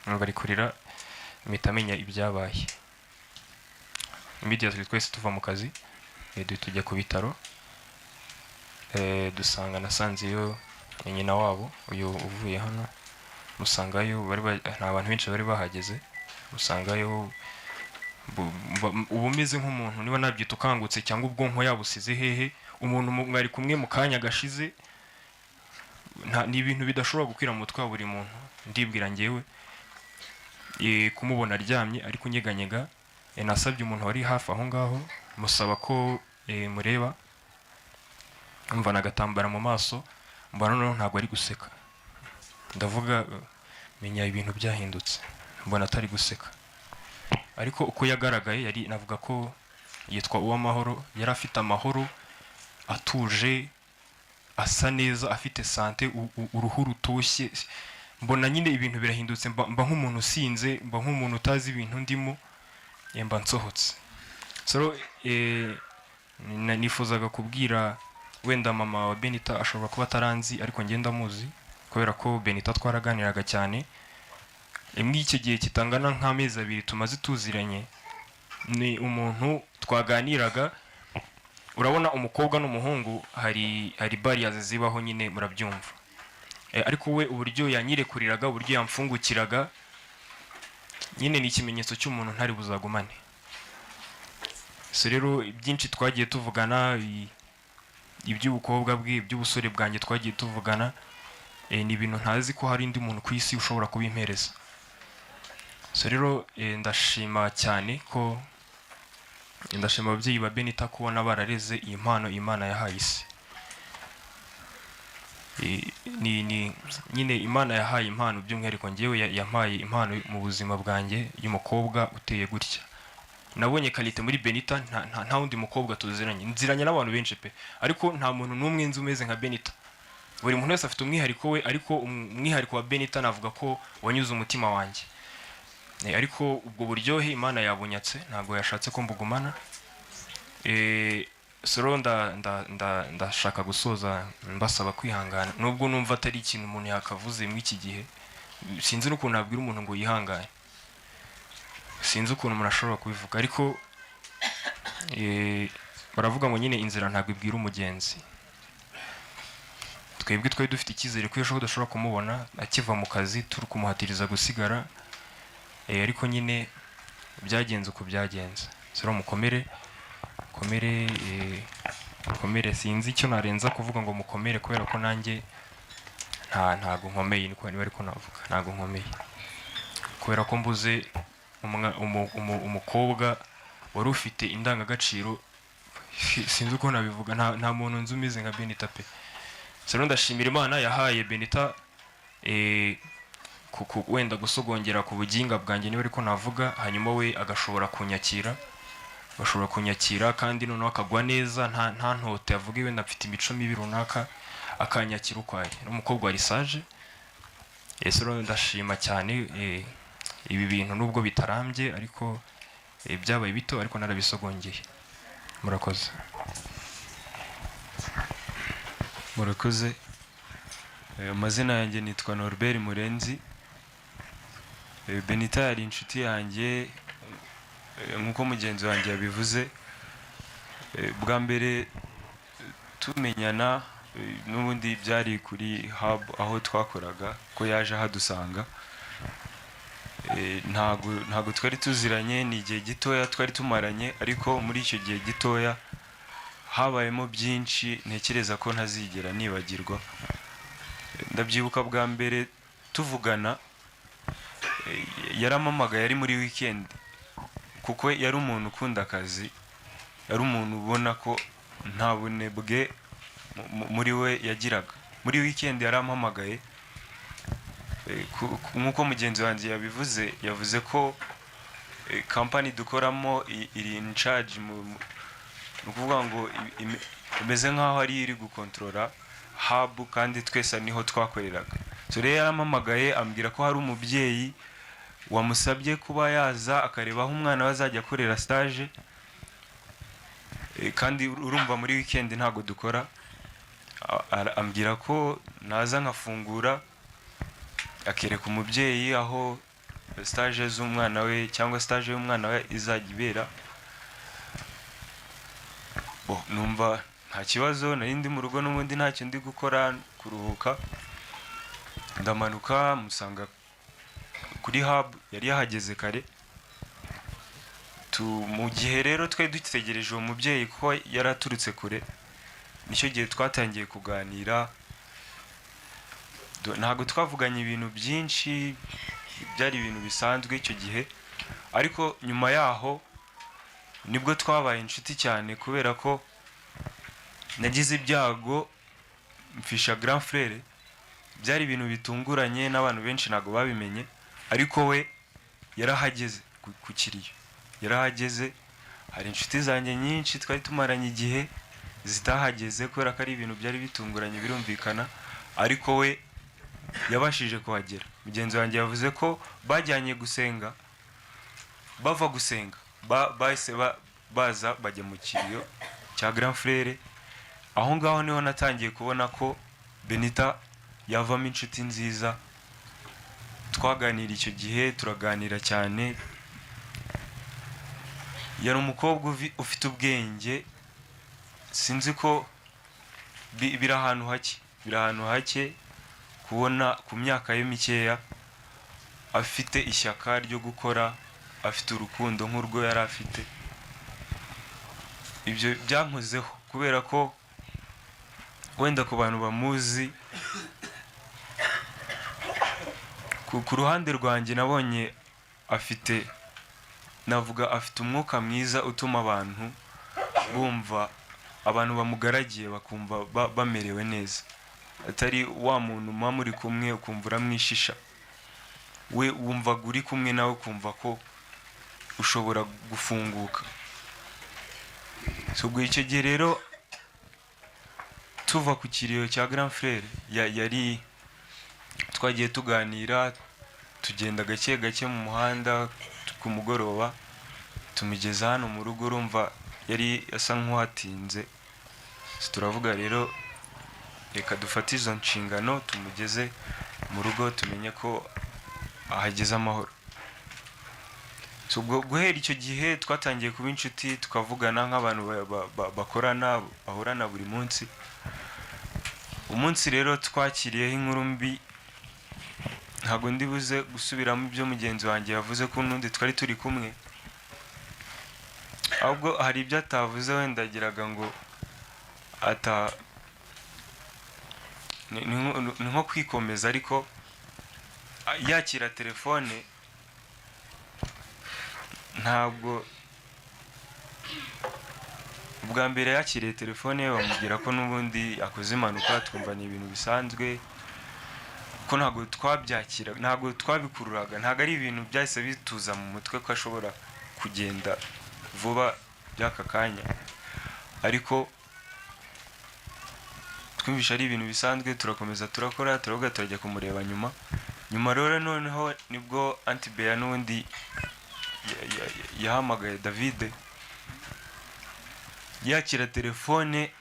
numva ari kurira, mpita menya ibyabaye. Immediately twese tuva mu kazi, tujya ku bitaro, dusanga nasanzeyo nyina wabo uyu uvuye hano, musangayo nta bantu benshi bari bahageze, musangayo uba umeze nk'umuntu, niba nabyita, ukangutse cyangwa ubwonko yabusize hehe. Umuntu mwari kumwe mu kanya gashize, ni ibintu bidashobora gukwira mu mutwe wa buri muntu. Ndibwira ngewe, kumubona aryamye ari kunyeganyega, nasabye umuntu wari hafi aho ngaho, musaba ko mureba, mvana agatambara mu maso, mbona noneho ntabwo ari guseka. Ndavuga, menya ibintu byahindutse, mbona atari guseka. Ariko uko yagaragaye, yari, navuga ko yitwa Uwamahoro, yari afite amahoro, atuje, asa neza, afite santé, uruhu rutoshye. Mbona nyine ibintu birahindutse, mba nk'umuntu usinze, mba nk'umuntu utazi ibintu ndimo, mba nsohotse. So nifuzaga kubwira wenda mama wa Benita, ashobora kuba ataranzi ariko ngenda muzi kubera ko Benita twaraganiraga cyane. Muri icyo gihe kitangana nk'amezi 2 tumaze tuziranye, ni umuntu twaganiraga. Urabona umukobwa n'umuhungu hari barriers zibaho nyine, murabyumva. Ariko we uburyo yanyirekuriraga, uburyo yamfungukiraga nyine, ni ikimenyetso cy'umuntu ntari buzagumane. So rero byinshi twagiye tuvugana, iby'ubukobwa bwe, iby'ubusore bwanjye twagiye tuvugana, ni ibintu ntazi ko hari undi muntu ku isi ushobora kubimpereza. So rero ndashima cyane ko ndashima ababyeyi ba Benita kubona barareze iyi mpano Imana yahaye isi. Ni nyine Imana yahaye impano, by'umwihariko njyewe yampaye impano mu buzima bwanjye y'umukobwa uteye gutya. Nabonye qualité muri Benita nta wundi mukobwa tuziranye. Nziranye n'abantu benshi pe, ariko nta muntu n'umwe nzi umeze nka Benita. Buri muntu wese afite umwihariko we, ariko umwihariko wa Benita navuga ko wanyuze umutima wanjye. Ariko ubwo buryohe Imana yabunyatse, ntabwo yashatse ko mbugumana. So ndashaka gusoza mbasaba kwihangana, nubwo numva atari ikintu umuntu yakavuze muri iki gihe. Sinzi n'ukuntu nabwira umuntu ngo yihangane, sinzi ukuntu umuntu ashobora kubivuga, ariko baravuga ngo nyine inzira ntabwo ibwira umugenzi. Twebwe twari dufite icyizere ko ejo tudashobora kumubona akiva mu kazi, turi kumuhatiriza gusigara, ariko nyine byagenze uko byagenze. Rero mukomere, mukomere, mukomere. Sinzi icyo narenza kuvuga ngo mukomere, kubera ko nanjye ntago nkomeye, niko niba ariko navuga, ntago nkomeye kubera ko mbuze umukobwa wari ufite indangagaciro. Sinzi uko nabivuga, nta muntu nzi umeze nka Benita pe. So rero ndashimira Imana yahaye Benita wenda gusogongera ku buginga bwanjye, niba ariko navuga, hanyuma we agashobora kunyakira, agashobora kunyakira kandi noneho akagwa neza, nta ntote avuge wenda mfite imico mibi runaka, akanyakira uko ari. N'umukobwa wa sage. Ese rero ndashima cyane, ibi bintu nubwo bitarambye, ariko byabaye bito, ariko narabisogongeye. Murakoze. Murakoze. Amazina yanjye nitwa Norbert Murenzi. Benita yari inshuti yanjye, nk'uko mugenzi wanjye yabivuze. Bwa mbere tumenyana, n'ubundi byari kuri hub aho twakoraga, ko yaje ahadusanga. Ntago twari tuziranye, ni igihe gitoya twari tumaranye, ariko muri icyo gihe gitoya habayemo byinshi ntekereza ko ntazigera nibagirwa. Ndabyibuka bwa mbere tuvugana, yarampamagaye ari muri weekend, kuko yari umuntu ukunda akazi, yari umuntu ubona ko nta bunebwe muri we yagiraga. Muri weekend yarampamagaye, nk'uko mugenzi wanjye yabivuze, yavuze ko kampani dukoramo iri in charge, ni ukuvuga ngo imeze nk'aho ari iri gukontorora hub, kandi twese niho twakoreraga. So rero yarampamagaye ambwira ko hari umubyeyi Wamusabye kuba yaza akareba aho umwana we azajya akorera stage. Kandi urumva muri weekend ntabwo dukora. Ambwira ko naza nkafungura, akereka umubyeyi aho stage z'umwana we cyangwa stage y'umwana we izajya ibera. Bo, numva nta kibazo, nari ndi mu rugo n'ubundi ntacyo ndi gukora, kuruhuka. Ndamanuka musanga kuri hub, yari yahageze kare. Mu gihe rero twari dutegereje uwo mubyeyi kuko yari aturutse kure, nicyo gihe twatangiye kuganira. Ntabwo twavuganye ibintu byinshi, byari ibintu bisanzwe icyo gihe, ariko nyuma yaho nibwo twabaye inshuti cyane, kubera ko nagize ibyago mfisha grand frère. Byari ibintu bitunguranye n'abantu benshi ntabwo babimenye, ariko we yarahageze ku kiriyo, yarahageze. Hari inshuti zanjye nyinshi twari tumaranye igihe zitahageze kubera ko ari ibintu byari bitunguranye, birumvikana, ariko we yabashije kuhagera. Mugenzi wanjye yavuze ko bajyanye gusenga, bava gusenga bahise baza bajya mu kiriyo cya grand frère. Aho ngaho niho natangiye kubona ko Benita yavamo inshuti nziza. Twaganira icyo gihe, turaganira cyane. Yari umukobwa ufite ubwenge, sinzi ko biri ahantu hake, biri ahantu hake kubona ku myaka ye mikeya afite ishyaka ryo gukora, afite urukundo nk'urwo yari afite. Ibyo byankozeho kubera ko wenda ku bantu bamuzi, ku ruhande rwanjye nabonye afite, navuga afite umwuka mwiza utuma abantu bumva, abantu bamugaragiye bakumva bamerewe neza, atari wa muntu muba muri kumwe ukumva uramwishisha. We wumvaga uri kumwe nawe ukumva ko ushobora gufunguka. So, ubwo icyo gihe rero tuva ku kiriyo cya grand frère, yari twagiye tuganira, tugenda gake gake mu muhanda ku mugoroba, tumugeza hano mu rugo. Urumva yari asa nk'uhatinze. So, turavuga rero reka dufate izo nshingano tumugeze mu rugo, tumenye ko ahageze amahoro. So, ubwo guhera icyo gihe twatangiye kuba inshuti, tukavugana nk'abantu bakorana, bahorana buri munsi. Umunsi rero twakiriyeho inkuru mbi, ntabwo ndi buze gusubiramo ibyo mugenzi wanjye yavuze ko n'undi twari turi kumwe, ahubwo hari ibyo atavuze wenda agiraga ngo ata ni nko kwikomeza, ariko yakira telefone ntabwo ubwa mbere yakiriye telefone ye bamubwira ko n'ubundi akoze impanuka, twumva ni ibintu bisanzwe, ko ntabwo twabyakira, ntabwo twabikururaga, ntabwo ari ibintu byahise bituza mu mutwe ko ashobora kugenda vuba by'aka kanya, ariko twumvishe ari ibintu bisanzwe, turakomeza turakora, turavuga turajya kumureba nyuma. Nyuma rero noneho nibwo Aunty Bea n'ubundi yahamagaye David, yakira telefone,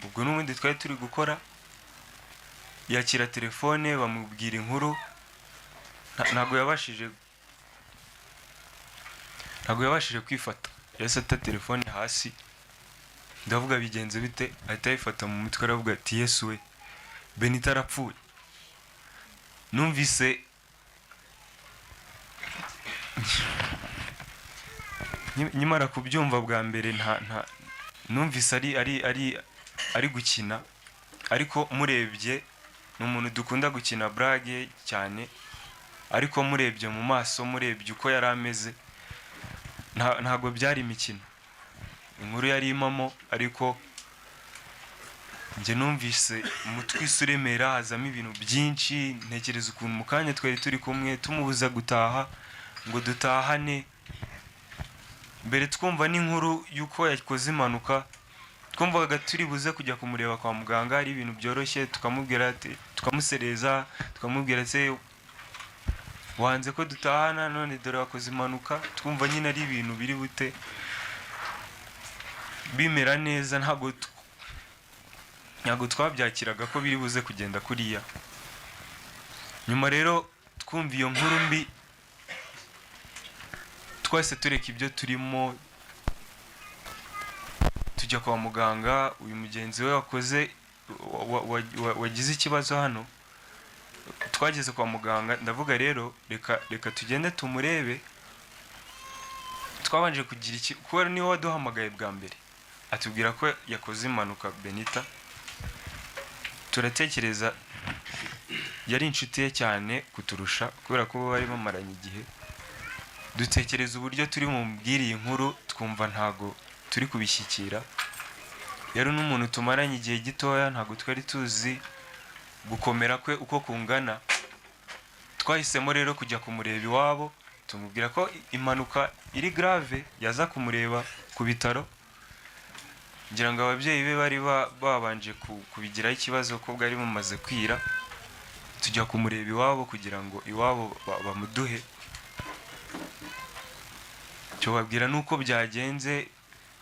ubwo n'ubundi twari turi gukora, yakira telefone bamubwira inkuru, ntabwo yabashije kwifata, yahise ata telefone hasi. Ndavuga bigenze bite? Ahita ayifata mu mutwe aravuga ati Yesu we, Benita arapfuye. Numvise nkimara kubyumva bwa mbere, nta numvise ari gukina, ariko murebye ni umuntu dukunda gukina blague cyane, ariko murebye mu maso, murebye uko yari ameze, ntabwo byari imikino, inkuru yari impamo. Ariko njye numvise umutwe isi uremera, hazamo ibintu byinshi, ntekereza ukuntu mu kanya twari turi kumwe tumubuza gutaha ngo dutahane, mbere twumva n'inkuru y'uko yakoze impanuka, twumvaga turi buze kujya kumureba kwa muganga ari ibintu byoroshye, tukamubwira ati, tukamusereza, tukamubwira ati Wanze ko dutahana, none dore wakoze impanuka. Twumva nyine ari ibintu biri bute bimera neza. Ntabwo twabyakiraga ko biri buze kugenda kuriya. Nyuma rero twumva iyo nkuru mbi, twese tureka ibyo turimo tujya kwa muganga. Uyu mugenzi we wakoze wagize ikibazo hano, twageze kwa muganga, ndavuga rero reka tugende tumurebe. Twabanje kugira iki, kubera niwe waduhamagaye bwa mbere atubwira ko yakoze impanuka Benita. Turatekereza yari inshuti ye cyane kuturusha, kubera ko bari bamaranye igihe. Dutekereza uburyo turi bumubwire iyi nkuru, twumva ntago turi kubishyikira. Yari n'umuntu tumaranye igihe gitoya, ntago twari tuzi gukomera kwe uko kungana. Twahisemo rero kujya kumureba iwabo, tumubwira ko impanuka iri grave, yaza kumureba ku bitaro. Ngira ngo ababyeyi be bari babanje kubigiraho ikibazo ko bwari bumaze kwira. Tujya kumureba iwabo kugira ngo iwabo bamuduhe. Tubabwira nuko byagenze,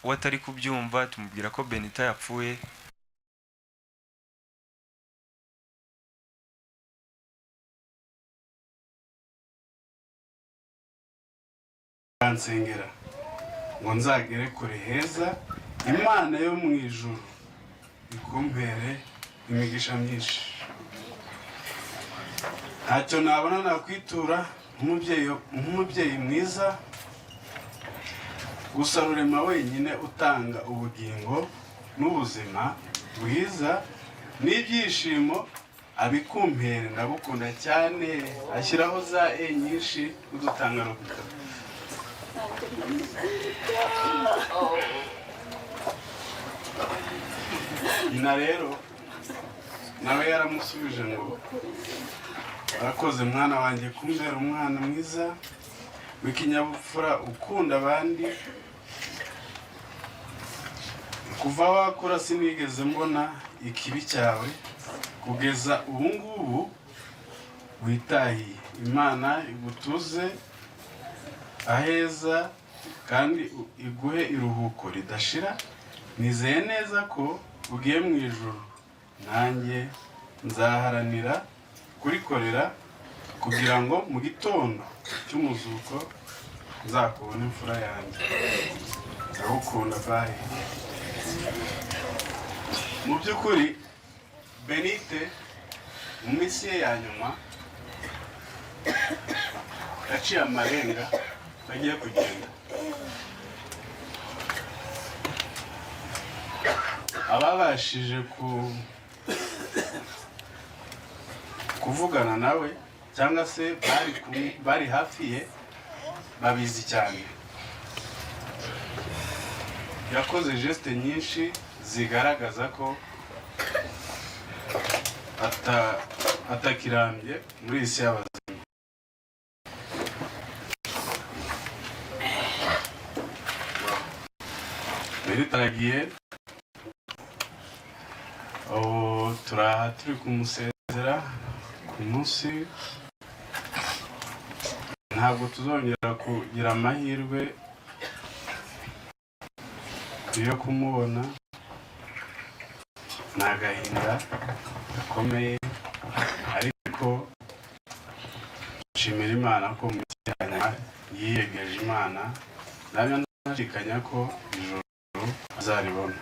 we atari kubyumva, tumubwira ko Benita yapfuye. Uransengera ngo nzagere kure heza, Imana yo mu ijuru ikumpere imigisha myinshi. Ntacyo nabona nakwitura nk'umubyeyi mwiza, gusa Rurema wenyine utanga ubugingo n'ubuzima bwiza n'ibyishimo abikumpere. Ndagukunda cyane. Ashyiraho za e nyinshi udutanga rukuta. Nyina rero nawe yaramusubije ngo urakoze mwana wanjye kumbera umwana mwiza w'ikinyabupfura, ukunda abandi. Kuva wakura sinigeze mbona ikibi cyawe, kugeza ubu ngubu witahiye. Imana igutuze aheza kandi iguhe iruhuko ridashira. Nizeye neza ko ugiye mu ijuru, nanjye nzaharanira kurikorera kugira ngo mu gitondo cy'umuzuko nzakubone imfura yanjye. Ndagukunda, bye. Mu by'ukuri Benite mu minsi ye ya nyuma yaciye amarenga agiye kugenda. Ababashije kuvugana nawe cyangwa se bari hafi ye babizi cyane. Yakoze geste nyinshi zigaragaza ko atakirambye muri iyi si y'abazima. Benita aragiye, ubu turaha turi kumusezera ku munsi. Ntabwo tuzongera kugira amahirwe yo kumubona. Ni agahinda gakomeye, ariko nshimira Imana ko mu minsi ya nyuma yiyegeje Imana, nayo ntashidikanya ko ijuru azaribona.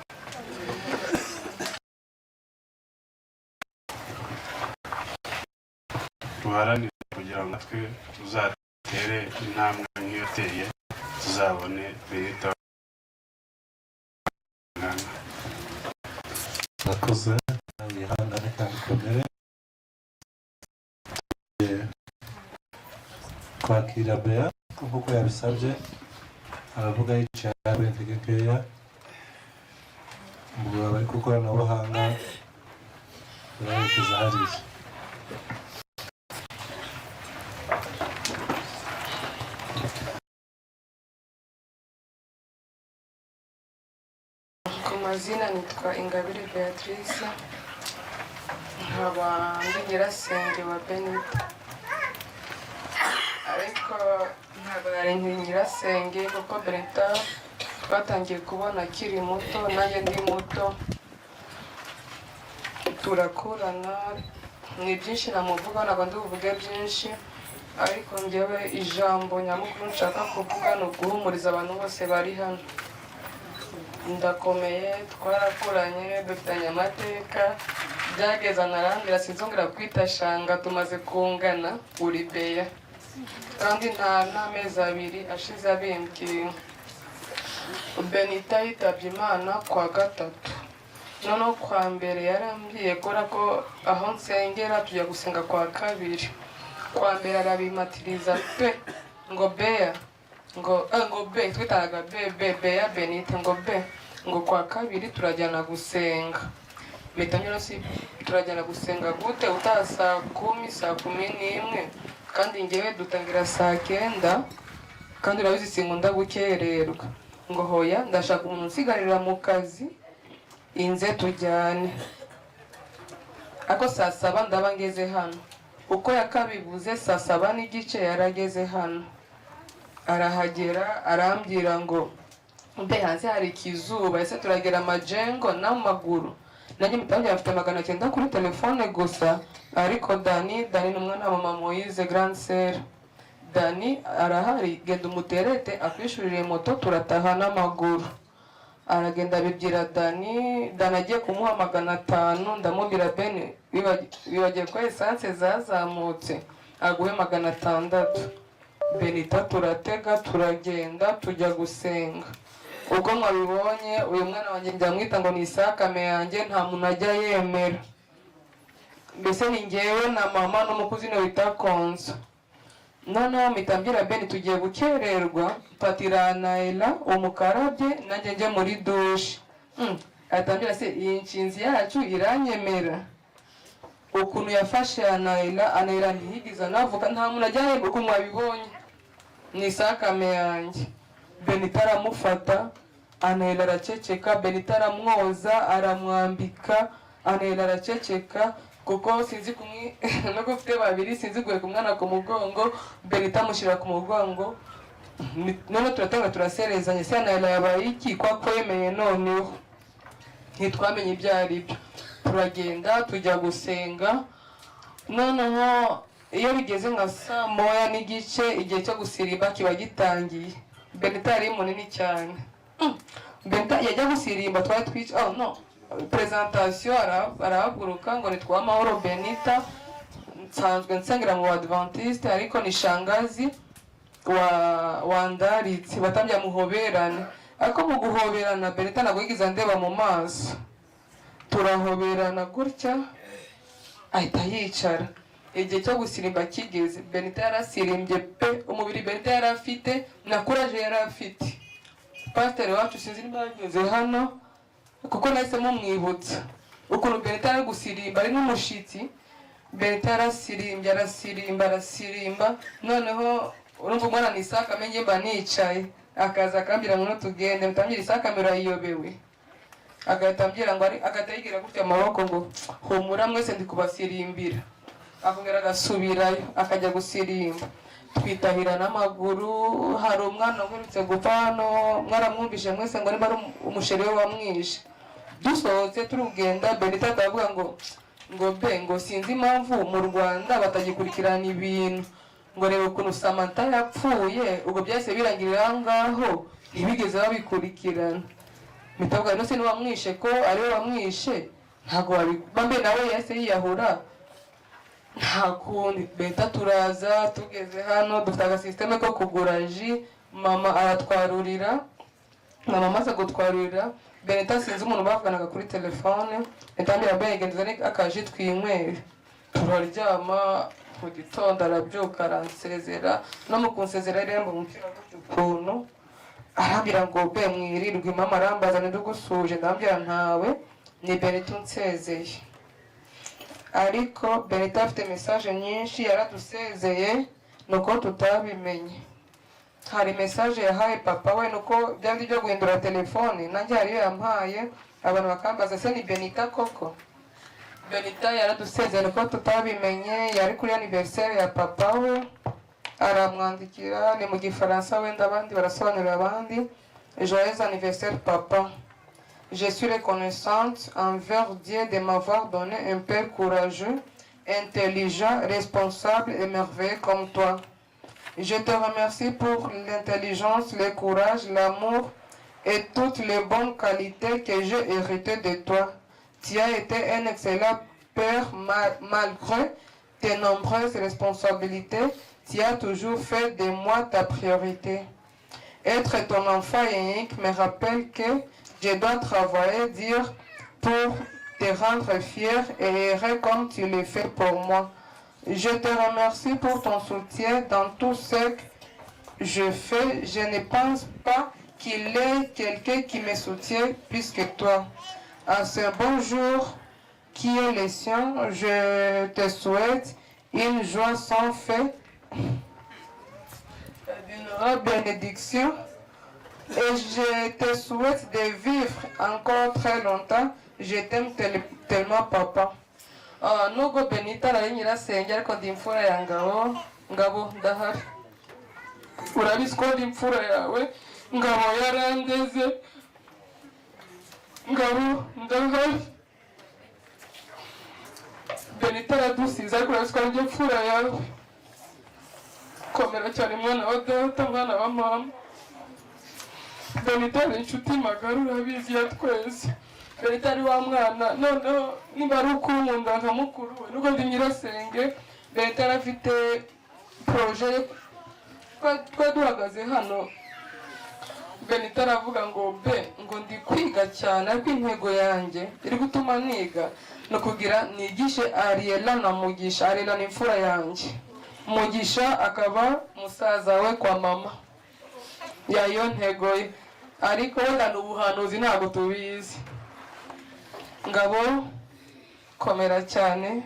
Duharanire kugira ngo natwe tuzatere intambwe nk'iyo yateye, tuzabone Benita. Murakoze, wihangane kandi ukomere. Kwakira Bea nk'uko yabisabye, aravuga yicaye kuri intege nkeya, ubwo abari ku ikoranabuhanga barerekeza hariya. Ku mazina nitwa Ingabire Beatrice, nkaba ndi nyirasenge wa Benita. Ariko ntabwo nari nkiri nyirasenge, kuko Benita twatangiye kubona akiri muto, nanjye ndi muto, turakurana. Ni byinshi namuvuga, ntabwo ndi buvuge byinshi, ariko njyewe ijambo nyamukuru nshaka kuvuga ni uguhumuriza abantu bose bari hano. Ndakomeye, twarakuranye, dufitanye amateka. Byageze anarambwira: "Sinzongera kwita shanga, tumaze kungana, uri beya." Kandi nta n'amezi 2 ashize abimbwiye. Benita yitabye Imana kwa gatatu. Noneho kwa mbere yarambwiye kora ko aho nsengera tujya gusenga kwa kabiri. Kwa mbere arabimatiriza pe, ngo beya, ngo be, twitanaga be, be, beya Benita, ngo be, ngo kwa kabiri turajyana gusenga. Mpita nyura si turajyana gusenga gute utaha saa 10, saa 11, kandi ngewe dutangira saa 9, kandi urabizi sinkunda gukererwa. Ngo hoya, ndashaka umuntu unsigarira mu kazi, inze tujyane, ariko saa 7 ndaba ngeze hano. Uko yakabivuze, saa 7:30 yarageze hano. Arahagera arambwira ngo: "Mbe, hanze hari ikizuba, ese turagera Majengo n'amaguru?" Nanjye mpita mfite 900 kuri telefone gusa, ariko Dani, Dani ni umwana wa mama Moise, grande sœur, Dani arahari, genda umuterete akwishurire moto, turataha n'amaguru. Aragenda abibwira Dani. Dani agiye kumuha 500, ndamubwira: "Bene, wibagiwe ko essence zazamutse, aguhe 600." Benita turatega, turagenda, tujya gusenga. Ubwo mwabibonye, uyu mwana wanjye njya mwita ngo ni isakame yanjye, nta muntu ajya yemera. Mbese ni ngewe na mama n'umukuzine wita Konzo. Noneho mpita mbwira Beni: "Tugiye gukererwa, mfatira Nayela umukarabye, nanjye njye muri douche." Ahita ambwira: "Se iyi nshinzi yacu iranyemera?" Ukuntu yafashe Anayela, Anayela ntiyigize anavuga. Nta muntu ajya yemera, ukuntu mwabibonye ni isakame yanjye. Benita aramufata, Anayela araceceka. Benita aramwoza, aramwambika, Anayela araceceka, kuko sinzi kumwe nuko ufite babiri, sinzi guheka umwana ku mugongo. Benita amushyira ku mugongo. None turatanga, turaserezanya: se Anayela yabaye iki ko akwemeye? Noneho ntitwamenye ibyo ari byo, turagenda tujya gusenga. Noneho iyo bigeze nka saa 1:30, igihe cyo gusirimba kiba gitangiye. Benita yari munini cyane. Benita yajya gusirimba, twari twica, oh no, présentation, arahaguruka ngo: "Nitwa Amahoro Benita, nsanzwe nsengera mu Badventiste, ariko ni shangazi wa wandaritse." Batangira muhoberane, ariko mu guhoberana Benita ntabwo yigeze andeba mu maso. Turahoberana gutya, ahita yicara. Igihe cyo gusirimba kigeze, Benita yarasirimbye pe. Umubiri Benita yari afite na courage yari afite, pasiteri wacu sinzi niba yageze hano, kuko nahise mumwibutsa ukuntu Benita yari gusirimba ari n'umushitsi. Benita yarasirimbye, arasirimba, arasirimba. Noneho urumva umwana ni isakame, njye mba nicaye, akaza akambwira ngo tugende. Mutambwira: "Isakame urayiyobewe?" Agahita ambwira ngo agahita yigira gutya amaboko ngo: "Humura mwese, ndi kubasirimbira." Akongera agasubirayo akajya gusirimba, twitahira n'amaguru. Hari umwana uherutse gupfa hano, mwaramwumvise mwese, ngo niba ari umusheri we wamwishe. Dusohotse turugenda, Benita akavuga ngo be, ngo sinzi impamvu mu Rwanda batagikurikirana ibintu, ngo reba ukuntu Samantha yapfuye, ubwo byahise birangirira aho ngaho, ntibigeze babikurikirana. Mpita no se niwamwishe, ko ariwe wamwishe, ntabwo bambe nawe yahise yiyahura, nta kundi. Beta turaza, tugeze hano dufite agasisiteme ko kugura jus, mama aratwarurira. Mama amaze gutwarurira, Benita sinzi umuntu bavuganaga kuri telefone, ntambira: "Bene, genda uzane akajus twinywere." Turaryama. Mu gitondo arabyuka, aransezera. No mu kunsezera rero yambaye umupira gutya ukuntu, arambwira ngo: "Be, mwirirwe." Mama arambaza: "Ndugusuje?" Ndambwira: "Ntawe, ni Benita unsezeye." Ariko Benita afite message nyinshi yaradusezeye, nuko tutabimenye. Hari message yahaye papa we, nuko bya bindi byo guhindura telefone, nanjye hari iyo yampaye, abantu bakambaza: "Se ni Benita koko?" Benita yaradusezeye nuko tutabimenye. Yari kuri anniversaire ya papa we. Aramwandikira, ni mu Gifaransa, wenda abandi barasobanurira abandi. Joyeux anniversaire papa. Je suis reconnaissante envers Dieu de m'avoir donné un père courageux, intelligent, responsable et merveilleux comme toi. Je te remercie pour l'intelligence, le courage, l'amour et toutes les bonnes qualités que j'ai héritées de toi. Tu as été un excellent père malgré tes nombreuses responsabilités. Tu as toujours fait de moi ta priorité. Être ton enfant unique me rappelle que je dois travailler dur pour te rendre fier et heureux comme tu le fais pour moi. Je te remercie pour ton soutien dans tout ce que je fais. Je ne pense pas qu'il ait quelqu'un qui me soutient plus que toi. À ce bon jour qui est le sien, je te souhaite une joie sans fin, d'une bénédiction, et je te souhaite de vivre encore très longtemps. Je t'aime tellement, papa. Ah, nubwo Benita ari nyirasenge, ariko ndi imfura ya Ngabo. Ngabo, ndahari, urabizi ko ndi imfura yawe. Ngabo yarandeze. Ngabo, ndahari. Benita aradusize, ariko urabizi ko ari imfura yawe. Komera cyane, mwana wa data, mwana wa mama. Benita ni inshuti magara, urabizi, ya twese. Benita ari wa mwana, noneho niba ari ukunkunda nka mukuru we, nubwo ndi nyirasenge. Benita yari afite projet yo twari duhagaze hano. Benita aravuga ngo be ngo ndi kwiga cyane, ariko intego yanjye iri gutuma niga ni ukugira nigishe Ariela na Mugisha. Ariela ni imfura yanjye, Mugisha akaba musaza we kwa mama. Yayo ntego ye, ariko wenda ni ubuhanuzi, ntabwo tubizi. Ngabo, komera cyane,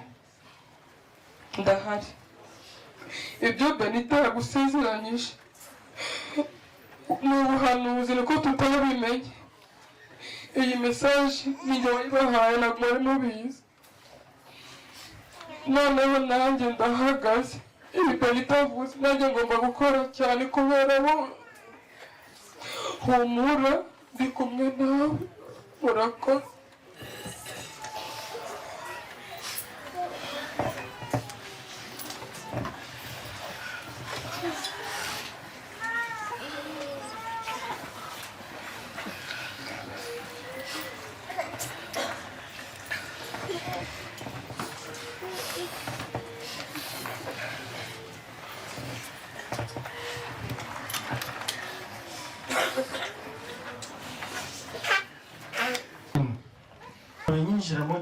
ndahari. Ibyo Benita yagusezeranyije ni ubuhanuzi, niko tutabimenye. Iyi message ni njye wayibahaye, ntabwo mwari mubizi. Noneho nanjye ndahagaze, ibi Benita avuze, nanjye ngomba gukora cyane kubera bo. Humura, ndi kumwe nawe. Urakoze.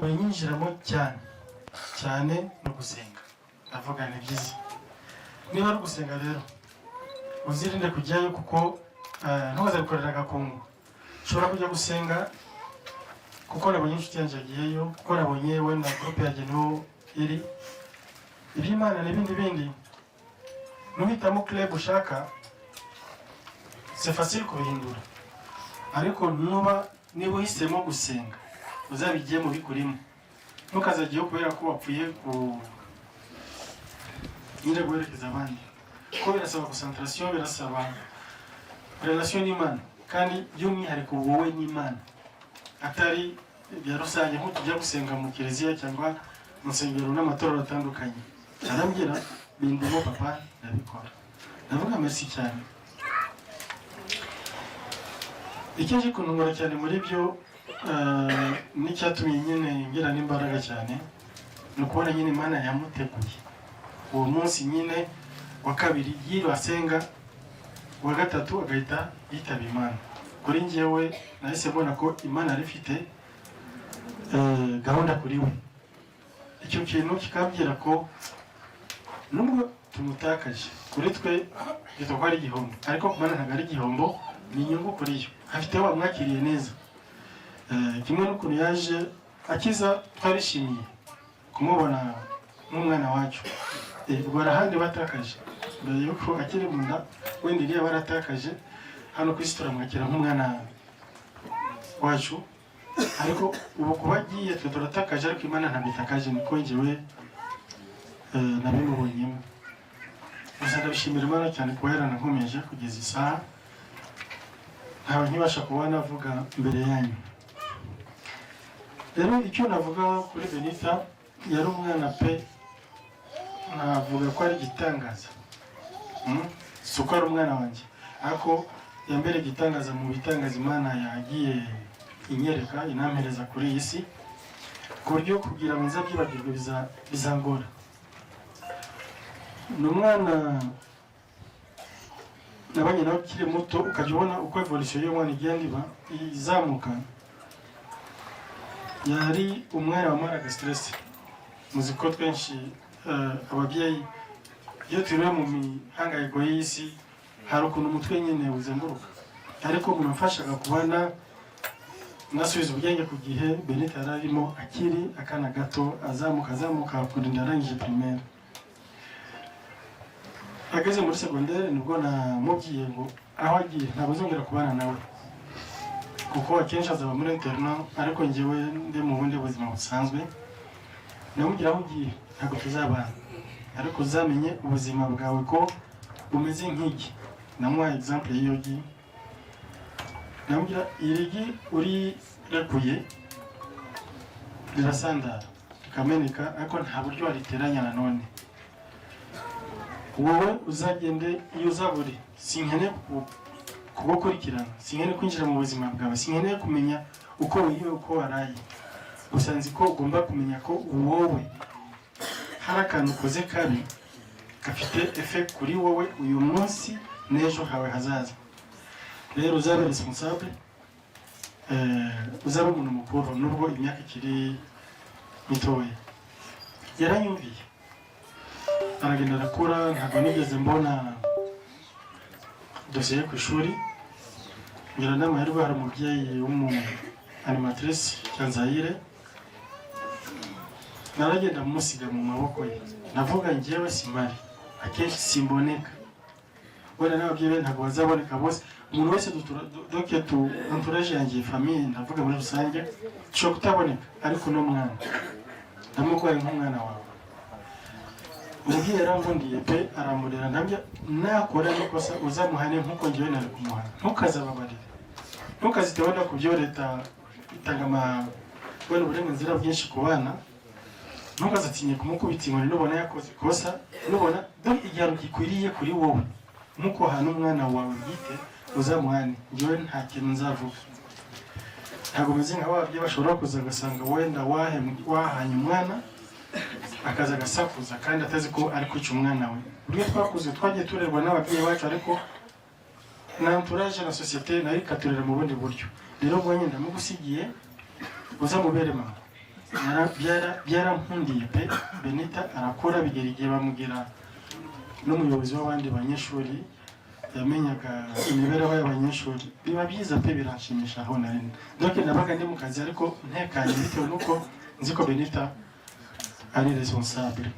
Binyinjiramo cyane cyane no gusenga. Ndavuga ni byiza niba ari ugusenga rero, uzirinde kujyayo kuko ntukazabikorera agakungu. Ushobora kujya gusenga kuko nabonye inshuti yanjye yagiyeyo, kuko nabonye wenda groupe yanjye niho iri. Iby'Imana n'ibindi bindi, nuhitamo club ushaka, c'est facile kubihindura, ariko nuba niba uhisemo gusenga, uzabigiyemo bikurimo. Ntukazajyeyo kubera ko wapfuye ku nyine guherekeza abandi, kuko birasaba concentration, birasaba relation n'Imana, kandi by'umwihariko wowe n'Imana, atari ibya rusange nk'uko tujya gusenga mu kiliziya cyangwa mu nsengero n'amatorero atandukanye. Arambwira bindimo papa, ndabikora. Ndavuga merci cyane. Icyo kuntungura cyane muri byo n'icyatumye nyine ngira n'imbaraga cyane ni ukubona nyine Imana yamuteguye uwo munsi nyine wa kabiri yiriwe asenga, uwa gatatu agahita yitaba Imana. Kuri njyewe nahise mbona ko Imana yari ifite gahunda kuri we. Icyo kintu kikambwira ko nubwo tumutakaje, kuri twe byitwa ko ari igihombo, ariko ku Mana ntabwo ari igihombo, ni inyungu kuri yo, afite wamwakiriye neza. Kimwe n'ukuntu yaje akiza, twarishimiye kumubona nk'umwana wacu. Ubwo hari ahandi batakaje mbere yuko akiri mu nda, wenda iriya baratakaje. Hano ku isi turamwakira nk'umwana wacu, ariko ubu kuba agiye twe turatakaje, ariko Imana ntabwo itakaje. Niko njyewe nabimubonyemo. Gusa ndabishimira Imana cyane kuba yaranankomeje kugeza isaha nkaba nkibasha kuba navuga imbere yanyu. Rero icyo navuga kuri Benita, yari umwana pe, navuga ko ari igitangaza. Si uko ari umwana wanjye, ariko yambereye igitangaza mu bitangaza Imana yagiye inyereka, inampereza kuri iyi si, ku buryo kugira ngo nzabyibagirwe bizangora. Ni umwana nabanye nawe ukiri muto, ukajya ubona uko evolution y'umwana igenda iba izamuka. Yari umwana wamaraga stress. Muzi ko twenshi ababyeyi iyo turiwe mu mihangayiko y'isi, hari ukuntu umutwe nyine uzenguruka, ariko umuntu wamfashaga kubona nasubiza ubwenge ku gihe, Benita yari arimo akiri akana gato, azamuka, azamuka, kurinda arangije primaire. Ageze muri segonderi nibwo namubwiye ngo aho agiye ntabwo azongera kubana nawe, kuko akenshi azaba muri internat, ariko njyewe ndi mu bundi buzima busanzwe. Namubwira, aho ugiye ntabwo tuzabana, ariko uzamenye ubuzima bwawe ko bumeze nk'igi. Namuhaye exemple y'iyo gi, namubwira, iri gi urirekuye rirasandara rikameneka, ariko nta buryo wariteranya nanone. Wowe uzagende iyo uzabure, sinkeneye kugukurikirana, sinkeneye kwinjira mu buzima bwawe, sinkeneye kumenya uko wiriwe, uko waraye. Gusa nzi ko ugomba kumenya ko wowe hari akantu ukoze kabi gafite effet kuri wowe uyu munsi n'ejo hawe hazaza. Rero uzabe responsable, uzabe umuntu mukuru nubwo imyaka ikiri mitoya. Yaranyumviye, aragenda, arakura. Ntabwo nigeze mbona dosiye ye ku ishuri. Ngira n'amahirwe, hari umubyeyi w'umu animatrice Cyanzayire, naragenda musiga mu maboko ye. Navuga, njyewe simari, akenshi simboneka, wenda n'ababyeyi be ntabwo bazaboneka bose. Umuntu wese donc tu entourage yanjye, famille, ndavuga muri rusange, dushobora kutaboneka, ariko uno mwana ndamurwaye nk'umwana wawe. Umubyeyi yarankundiye pe, aramurera. Ntabyo nakora n'ikosa uzamuhane nk'uko njyewe nari kumuhana, ntukazababarire, ntukazite wenda ku byo leta itanga ama wenda uburenganzira bwinshi ku bana, ntukazatinye kumukubita inkoni nubona yakoze ikosa, nubona dore igihano gikwiriye kuri wowe nk'uko hana umwana wawe bwite, uzamuhane. Njyewe nta kintu nzavuga. Ntabwo meze nka babyeyi bashobora kuza agasanga wenda wahanye umwana, akaza agasakuza kandi atazi ko ari kwica umwana we. Uburyo twakuze, twagiye turerwa n'ababyeyi bacu, ariko na entourage na sosiyete nayo ikaturera mu bundi buryo. Rero ubwo nyine ndamugusigiye, uzamubere mama. Byarankundiye pe. Benita arakura, bigera igihe bamugira n'umuyobozi w'abandi banyeshuri, yamenyaga imibereho y'abanyeshuri. Biba byiza pe, biranshimisha aho nari. Donc nabaga ndi mu kazi ariko ntekanye, bitewe n'uko nzi ko Benita ari responsable.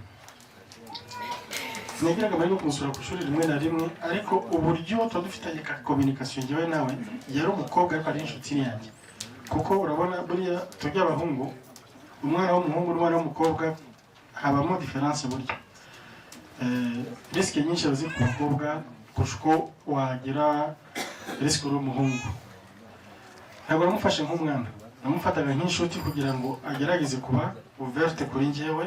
Nagiraga amahirwe kumusura ku ishuri rimwe na rimwe, ariko uburyo tuba dufitanye ka communication njyewe nawe, yari umukobwa ariko ari inshuti yanjye, kuko urabona buriya tujya abahungu, umwana w'umuhungu n'umwana w'umukobwa habamo différence. Burya risque nyinshi ziba ziri ku bakobwa kurusha uko wagira risque uri umuhungu. Ntabwo namufashe nk'umwana, namufataga nk'inshuti kugira ngo agerageze kuba ouverte kuri njyewe,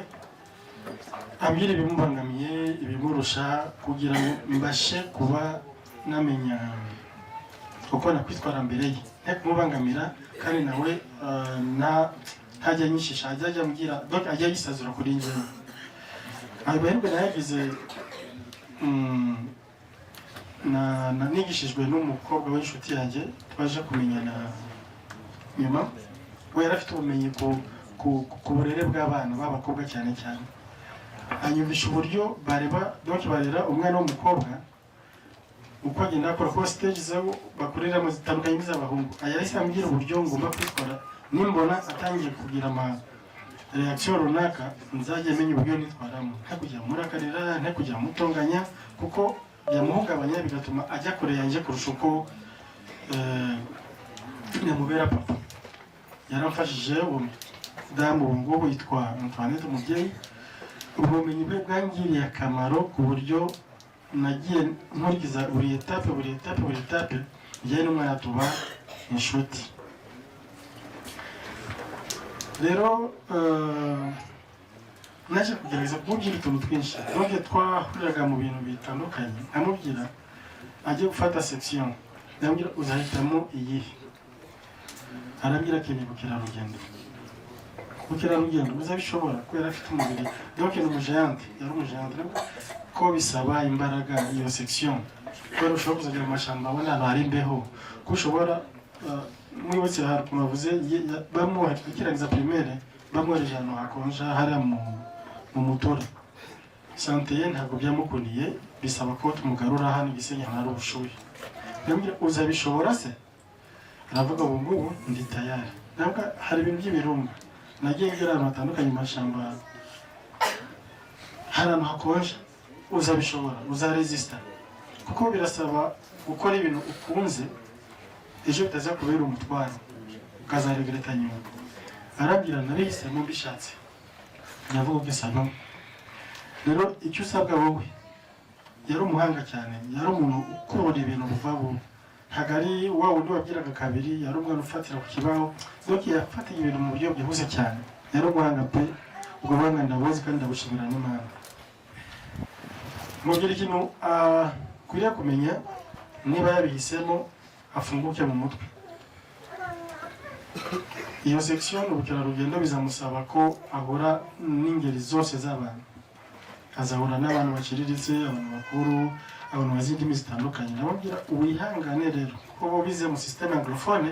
ambwira ibimubangamiye, ibimurusha, kugira ngo mbashe kuba namenya uko nakwitwara mbere ye, nte kumubangamira, kandi nawe ntajya anyishisha, ajya ambwira, donc ajya yisazura kuri njyewe. Ayo mahirwe nayagize nigishijwe n'umukobwa w'inshuti yanjye twaje kumenyana nyuma. We yari afite ubumenyi ku burere bw'abana b'abakobwa cyane cyane, anyumvisha uburyo bareba, donc barera umwana w'umukobwa uko agenda akora, ko stage zabo bakuriramo zitandukanye n'iz'abahungu. Yahise ambwira uburyo ngomba kwitwara nimbona atangiye kugira ama reaction runaka, nzajya menya uburyo nitwaramo, nte kujya murakarira, nte kujya mutonganya, kuko byamuhungabanya bigatuma ajya kure yanjye kurusha uko namubera papa. Yaramfashije uwo mudamu, ubu ngubu yitwa Antoinette. Umubyeyi, ubumenyi bwe bwangiriye akamaro ku buryo Nagiye nkurikiza buri étape, buri étape, buri étape, njyewe n'umwana tuba inshuti. Rero naje kugerageza kumubwira utuntu twinshi. Donc twahuriraga mu bintu bitandukanye, nkamubwira ajye gufata section, ndamubwira: "Uzahitamo iyihe?" Arambwira akeneye ubukerarugendo. Ubukerarugendo uzabishobora? Kubera afite umubiri, donc ni umugéante, yari umugéante, ko bisaba imbaraga iyo section, kubera ushobora kuzajya mu mashyamba, abona ahantu hari imbeho, ko ushobora mwibutse hari ukuntu bavuze bamwohereje akirangiza primaire, bamwohereje ahantu hakonja hariya mu Mutura. Santé ye ntabwo byamukundiye, bisaba ko tumugarura hano i Gisenyi ahantu hari ubushuhe. Ndamubwira: "Uzabishobora se?" Aravuga: "Ubu ngubu ndi tayari." Ntabwo hari ibintu by'ibirunga, nagiye ngera ahantu hatandukanye mu mashyamba, hari ahantu hakonja. Uzabishobora? Uzaresista? Kuko birasaba gukora ibintu ukunze, ejo bitaza kubera umutwaro ukazaregreta nyuma. Arabwira: "Nabihisemo mbishatse." Ndavuga ubwisa no rero icyo usabwa wowe, yari umuhanga cyane, yari umuntu ukurura ibintu vuba vuba, ntabwo ari wa wundi wabwiraga kabiri, yari umwana ufatira ku kibaho. Donc yafataga ibintu mu buryo bwihuse cyane, yari umuhanga pe. Ubwo buhanga ndabuzi kandi ndabushimira n'Imana. Mubwira ikintu akwiriye kumenya: niba yabihisemo, afunguke mu mutwe. Iyo section ubukerarugendo bizamusaba ko ahura n'ingeri zose z'abantu, azahura n'abantu baciriritse, abantu bakuru, abantu bazi indimi zitandukanye. Ndamubwira: "Wihangane rero," kuko bo bize mu système anglophone.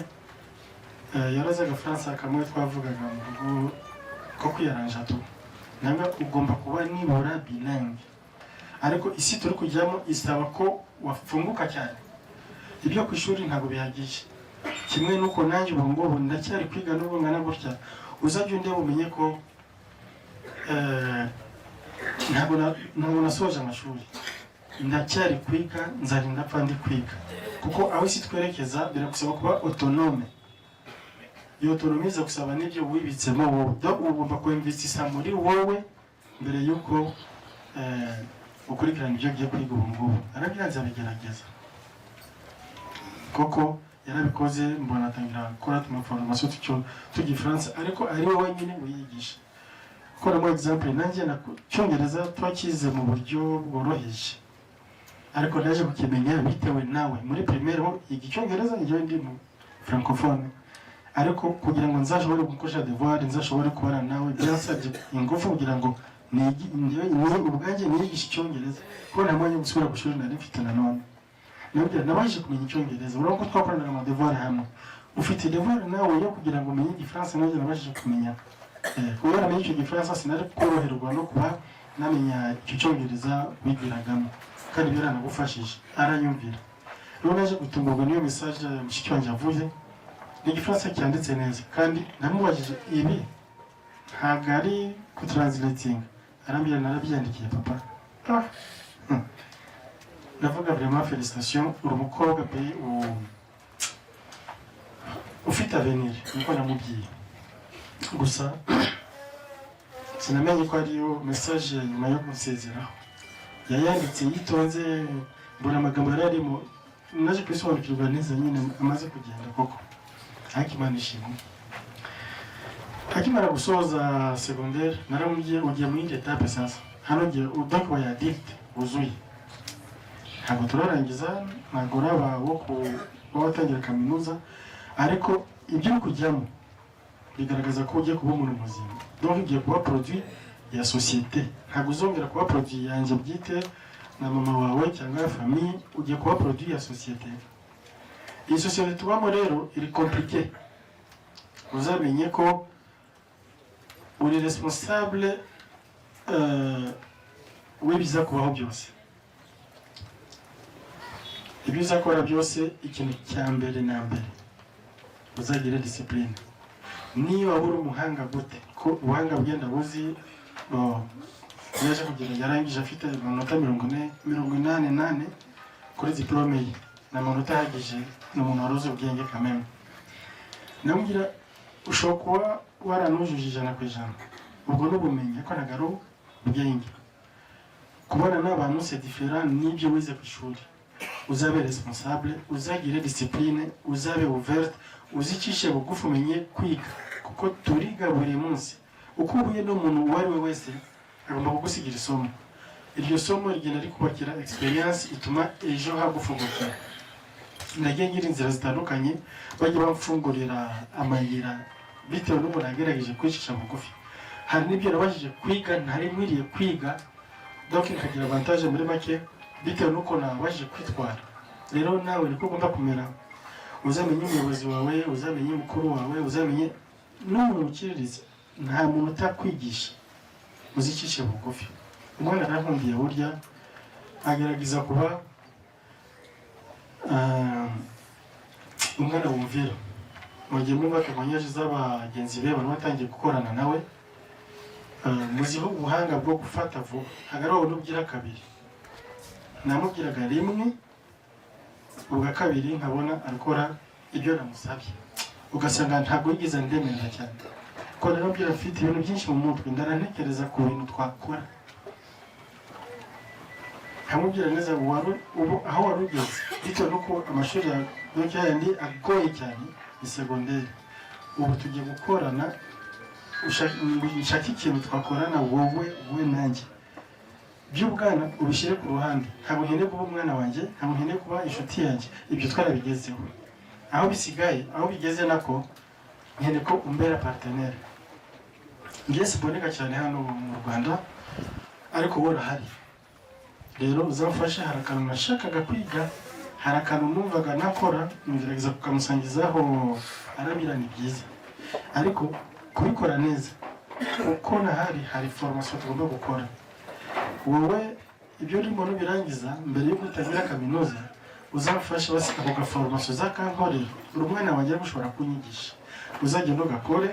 Yarazi agafaransa kamwe twavugaga mu rugo ko kwiyaranja tu. Nawe ugomba kuba nibura bilingue, ariko isi turi kujyamo isaba ko wafunguka cyane. Ibyo ku ishuri ntabwo bihagije. Kimwe n'uko nanjye ubu ngubu ndacyari kwiga n'ubwo ngana gutya. Uzajya undeba umenye ko ntabwo nasoje amashuri, ndacyari kwiga, nzarinda apfa ndi kwiga, kuko aho isi twerekeza biragusaba kuba autonome. Iyo autonomie iza gusaba n'ibyo wibitsemo wowe. Donc ugomba kuinvestisa muri wowe mbere y'uko ukurikirana ibyo ugiye kwiga ubu ngubu. Arabwira: "Nzabigerageza." Koko yarabikoze, mbona atangira gukora utumaformation tugifaransa, ariko ari we wenyine wiyigisha. Gukoramo exemple, nanjye na cyongereza twakize mu buryo bworoheje, ariko naje kukimenya bitewe nawe. Muri primaire ho yiga icyongereza, njyewe ndi mu francophone, ariko kugira ngo nzashobore gukoresha devoir, nzashobore kubana nawe, byasabye ingufu kugira ngo njyewe ubwanjye niyigishe icyongereza, kuko nta mwanya wo gusubira ku ishuri nari mfite. Nanone nabyo nabashije kumenya icyongereza. Urabona ko twakoranaga amadevoir hamwe, ufite devoir nawe yo kugira ngo umenye igifaransa. Nanjye nabashije kumenya. Kubera namenye icyo gifaransa, sinari koroherwa no kuba namenya icyo cyongereza wigiragamo, kandi byaranagufashije. Aranyumvira. Rero naje gutungurwa n'iyo message mushiki wanjye avuze, ni igifaransa cyanditse neza, kandi namubajije: "Ibi ntabwo ari kutranslatinga?" Arambwira: "Narabyandikiye, papa." Ah. Ndavuga: "Vraiment félicitation, uri umukobwa pe ufite avenir." Niko namubwiye gusa, sinamenye ko ariyo message ya nyuma yo kunsezeraho. Yayanditse yitonze, mbona amagambo yari arimo, naje kubisobanukirwa neza nyine amaze kugenda koko. Ariko Imana ishimwe, akimara gusoza secondaire naramubwiye: "Ugiye mu yindi étape sasa, hano ugiye, donc ubaye adulte wuzuye. Ntabwo turarangiza, ntabwo uraba wo kuba watangira kaminuza, ariko ibyo uri kujyamo bigaragaza ko ugiye kuba umuntu muzima. Donc ugiye kuba produit ya société, ntabwo uzongera kuba produit yanjye bwite na mama wawe cyangwa ya famille, ugiye kuba produit ya société. Iyi société tubamo rero iri compliqué. Uzamenye ko uri responsable w'ibiza kubaho byose, ibyo uzakora byose. Ikintu cya mbere na mbere, uzagire discipline. Niba waba uri umuhanga gute, ko ubuhanga bwenda buzi bo, yaje kugera yarangije afite amanota 40, 84 kuri diplôme ye, ni amanota ahagije, ni umuntu wari uzi ubwenge kameme. Ndamubwira: 'Ushobora kuba waranujuje 100%, ubwo ni ubumenyi, ariko ntabwo ari ubwenge. Kuba Kubana n'abantu c'est différent n'ibyo wize ku ishuri. Uzabe responsable, uzagire discipline, uzabe ouverte, uzicishe bugufi, umenye kwiga, kuko turiga buri munsi. Uko uhuye n'umuntu uwo ari we wese, agomba kugusigira isomo. Iryo somo rigenda rikubakira experience ituma ejo hagufungukira. Nagiye ngira inzira zitandukanye, bajya bamfungurira amayira bitewe n'umuntu nagerageje kwicisha bugufi. Hari n'ibyo nabashije kwiga ntari nkwiriye kwiga, donc nkagira avantage muri make bitewe n'uko nabashije kwitwara. Rero nawe niko ugomba kumera. Uzamenye umuyobozi wawe, uzamenye mukuru wawe, uzamenye n'umuntu uciriritse. Nta muntu utakwigisha. Uzicishe bugufi. Umwana arankundiye burya, agerageza kuba umwana wumvira. Mu gihe mwumva témoignage z'abagenzi be bari batangiye gukorana nawe, muziho ubuhanga bwo gufata vuba. Ntabwo ari wowe ubwira kabiri, namubwiraga rimwe, ubwa kabiri nkabona arakora ibyo namusabye, ugasanga ntabwo yigeze andemerera cyane, ko naramubwira: mfite ibintu byinshi mu mutwe, ndarantekereza ku bintu twakora. Nkamubwira neza wari ubu aho wari ugeze, bitewe n'uko amashuri ya donc yandi agoye cyane ni segonderi. Ubu tugiye gukorana, ushake ikintu twakorana, wowe nanjye. By'ubwana ubishyire ku ruhande. Ntabwo nkeneye kuba umwana wanjye, ntabwo nkeneye kuba inshuti yanjye, ibyo twarabigezeho. Aho bisigaye, aho bigeze nako, nkeneye ko umbera partenaire. Ngiye simboneka cyane hano mu Rwanda, ariko wowe urahari. Rero uzamfashe, hari akantu nashakaga kwiga, hari akantu numvaga nakora, ngerageza kukamusangizaho, arambwira ni byiza, ariko kubikora neza kuko nahari hari formation tugomba gukora. Wowe ibyo urimo nubirangiza mbere y'uko utangira kaminuza, uzamfashe basi ako gaformation uzakankorera. Uri umwana wanjye, ariko ushobora kunyigisha. Uzagenda ugakore,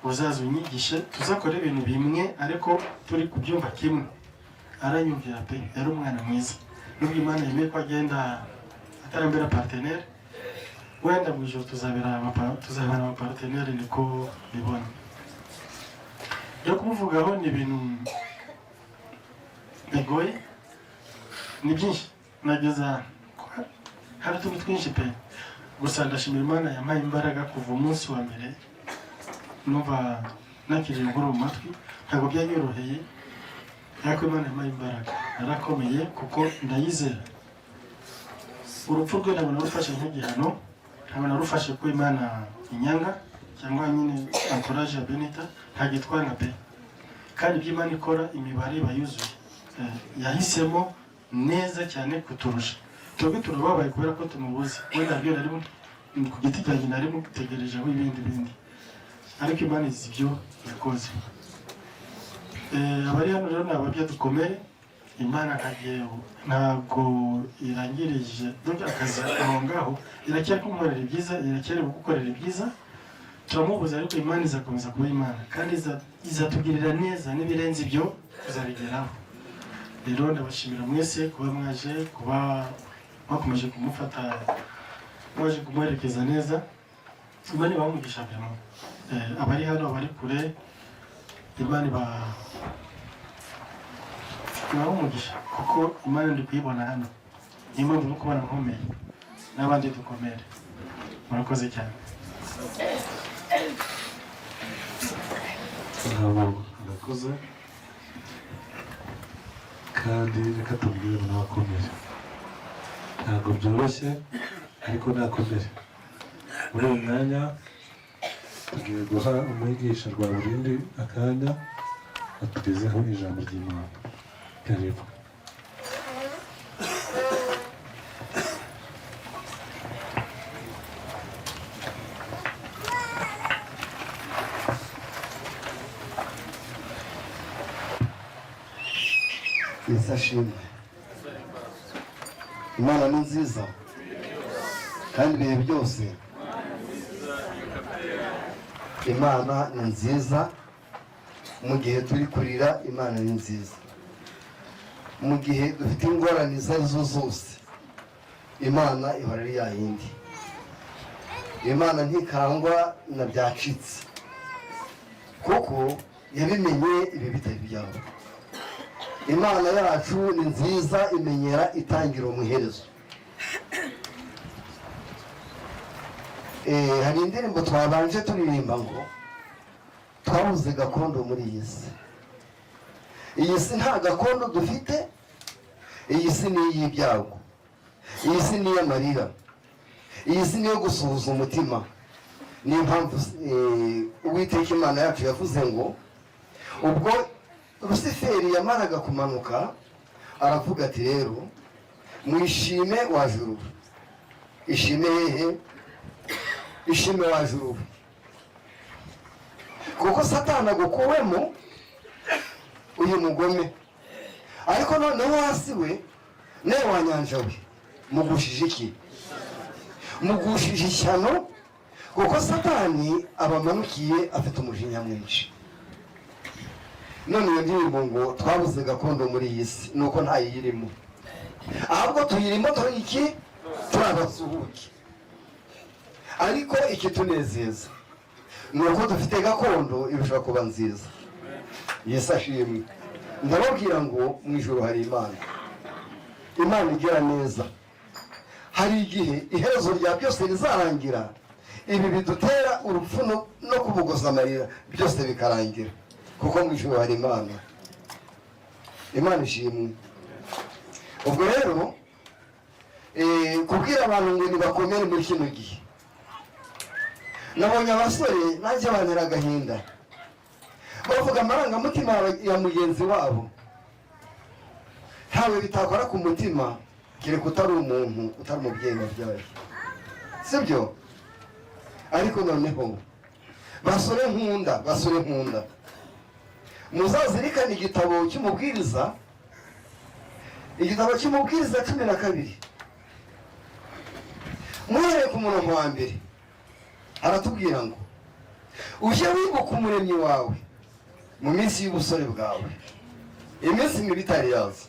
uzaza unyigishe, tuzakore ibintu bimwe ariko turi kubyumva kimwe. Aranyumvira pe, yari umwana mwiza. Nubwo Imana yemeye ko agenda atarambera partenaire, wenda mu ijoro tuzabera abapartenaire, niko bibona. Rero kumuvugaho ni ibintu bigoye, ni byinshi nageza, hari utuntu twinshi pe. Gusa ndashimira Imana yampaye imbaraga kuva umunsi wa mbere numva nakiriye inkuru mu matwi. Ntabwo byanyoroheye, ariko Imana yampaye imbaraga, narakomeye kuko ndayizera. Urupfu rwe ntabwo narufashe nk'igihano, ntabwo narufashe ko Imana inyanga cyangwa nyine entourage ya Benita ntabwo itwanga pe. Kandi ibyo Imana ikora, imibare iba yuzuye. Yahisemo neza cyane kuturusha. Twebwe turababaye kubera ko tumubuze. Wenda byo nari ku giti cyanjye nari mutegerejeho ibindi bindi, ariko Imana izi ibyo yakoze. Abari hano rero ni ababyeyi, dukomere. Imana ntabwo irangirije donc akazi aho ngaho, iracyari kumukorera ibyiza, iracyari gukorera ibyiza. Turamubuza, ariko Imana izakomeza kuba Imana kandi izatugirira neza, n'ibirenze ibyo tuzabigeraho. Rero ndabashimira mwese kuba mwaje, kuba bakomeje kumufata, mwaje kumuherekeza neza. Imana ibahe umugisha vraiment. Abari hano, abari kure, Imana ibahe umugisha, kuko Imana ndi kuyibona hano, niyo mpamvu no kubona nkomeye n'abandi dukomere. Murakoze cyane. Ntabwo murakoze, kandi reka tubwire ngo nakomere. Ntabwo byoroshye, ariko nakomere. Muri uyu mwanya tugiye guha umwigisha Rwaburindi akanya atugezeho ijambo ry'Imana. Karibu. Yesu ashimwe. Imana ni nziza kandi ibihe byose. Imana ni nziza mu gihe turi kurira, Imana ni nziza mu gihe dufite ingorane izo ari zo zose. Imana ihora ari ya yindi. Imana ntikangwa na byacitse, kuko yabimenye ibi bitari byabo. Imana yacu ni nziza, imenyera itangiriro mu iherezo. Hari indirimbo twabanje turirimba ngo twabuze gakondo muri iyi si. Iyi si nta gakondo dufite, iyi si ni iy'ibyago, iyi si ni iy'amarira, iyi si ni iyo gusuhuza umutima. Niyo mpamvu Uwiteka Imana yacu yavuze ngo ubwo Rusiferi yamaraga kumanuka, aravuga ati: "Rero mwishime wa juru, ishime hehe? Ishime wa juru, kuko Satani agukuwemo, uyu mugome. Ariko noneho hasi we, nawe wa nyanja we, mugushije iki? Mugushije ishyano, kuko Satani abamanukiye afite umujinya mwinshi." None iyo ndirimbo ngo twabuze gakondo muri iyi si, ni uko ntayiyirimo, ahubwo tuyirimo turi iki? Turi abasuhuke. Ariko ikitunezeza ni uko dufite gakondo irusha kuba nziza. Yesu ashimwe. Ndababwira ngo mu ijoro hari Imana, Imana igira neza. Hari igihe iherezo rya byose rizarangira, ibi bidutera urupfu no kubugoza amarira byose bikarangira, kuko mu ijoro hari Imana. Imana ishimwe. Ubwo rero kubwira abantu ngo nibakomere muri kino gihe, nabonye abasore nanjye bantera agahinda, bavuga amarangamutima ya mugenzi wabo. Ntawe bitakora ku mutima, kereka utari umuntu, utari umubyeyi wabyaye, sibyo? Ariko noneho basore nkunda, basore nkunda, muzazirikane igitabo cy'Umubwiriza, igitabo cy'Umubwiriza 12, muhereye ku murongo wa mbere. Aratubwira ngo ujye wibuka Umuremyi wawe mu minsi y'ubusore bwawe, iminsi mibi itari yaza.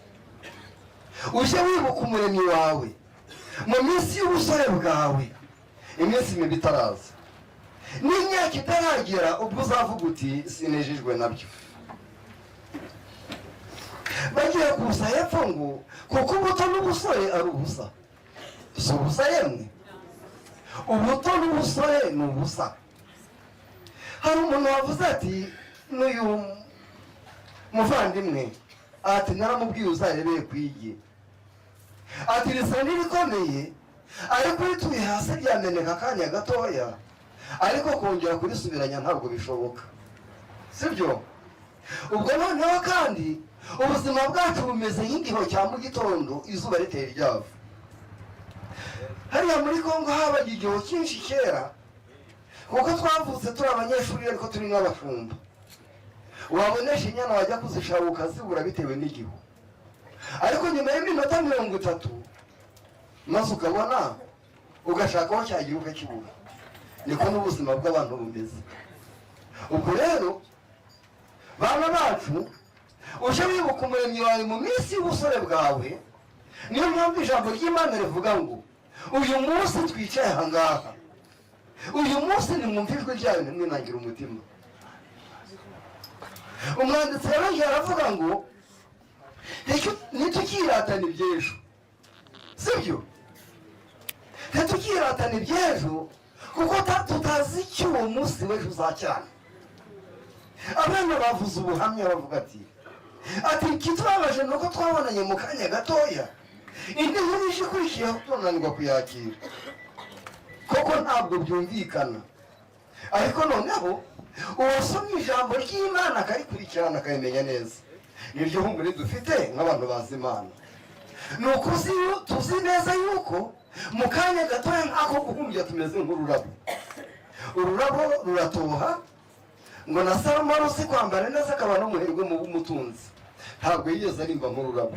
Ujye wibuka Umuremyi wawe mu minsi y'ubusore bwawe, iminsi mibi itaraza, n'imyaka itaragera ubwo uzavuga uti: "Sinejejwe nabyo." Bagiye kuza hepfo ngo kuko ubuto n'ubusore ari ubusa. Si ubusa yemwe? Ubuto n'ubusore ni ubusa. Hari umuntu wavuze ati n'uyu muvandimwe, ati naramubwiye uzarebeye ku igi, ati risa n'irikomeye, ariko rituye hasi ryameneka akanya gatoya, ariko kongera kurisubiranya ntabwo bishoboka, sibyo? Ubwo noneho kandi ubuzima bwacu bumeze nk'igihu cya mu gitondo izuba riteye ryava. Hariya muri Kongo habaga igihu cyinshi kera, kuko twavutse turi abanyeshuri ariko turi n'abashumba. Wabonesha inyana, wajya kuzishaka ukazibura bitewe n'igihu, ariko nyuma y'iminota 30 maze ukabona, ugashaka aho cyagiye ukakibura. Niko n'ubuzima bw'abantu bumeze. Ubwo rero bana bacu, uje wibuka Umuremyi wawe mu minsi y'ubusore bwawe. Niyo mpamvu ijambo ry'Imana rivuga ngo uyu munsi twicaye aha ngaha, uyu munsi nimwumve ijwi ryayo, ntimwinangire umutima. Umwanditsi yarongeye aravuga ngo ntitukiratane iby'ejo, sibyo? Ntitukiratane iby'ejo, kuko tutazi icyo uwo munsi w'ejo uzacyana. Abana bavuze ubuhamya, bavuga ati ikitubabaje ni uko twabonanye mu kanya gatoya, indi nkuru ije ikurikiyeho tunanirwa kuyakira, koko ntabwo byumvikana. Ariko noneho uwasomye ijambo ry'Imana akarikurikirana, akarimenya neza, niryo humure dufite nk'abantu bazi Imana. Ni ukuzi, tuzi neza yuko mu kanya gatoya nk'ako guhumbya tumeze nk'ururabo. Ururabo ruratoha, ngo na Salomo wari uzi kwambara neza, akaba n'umuherwe mu b'umutunzi, ntabwo yigeze arimba nk'ururabo.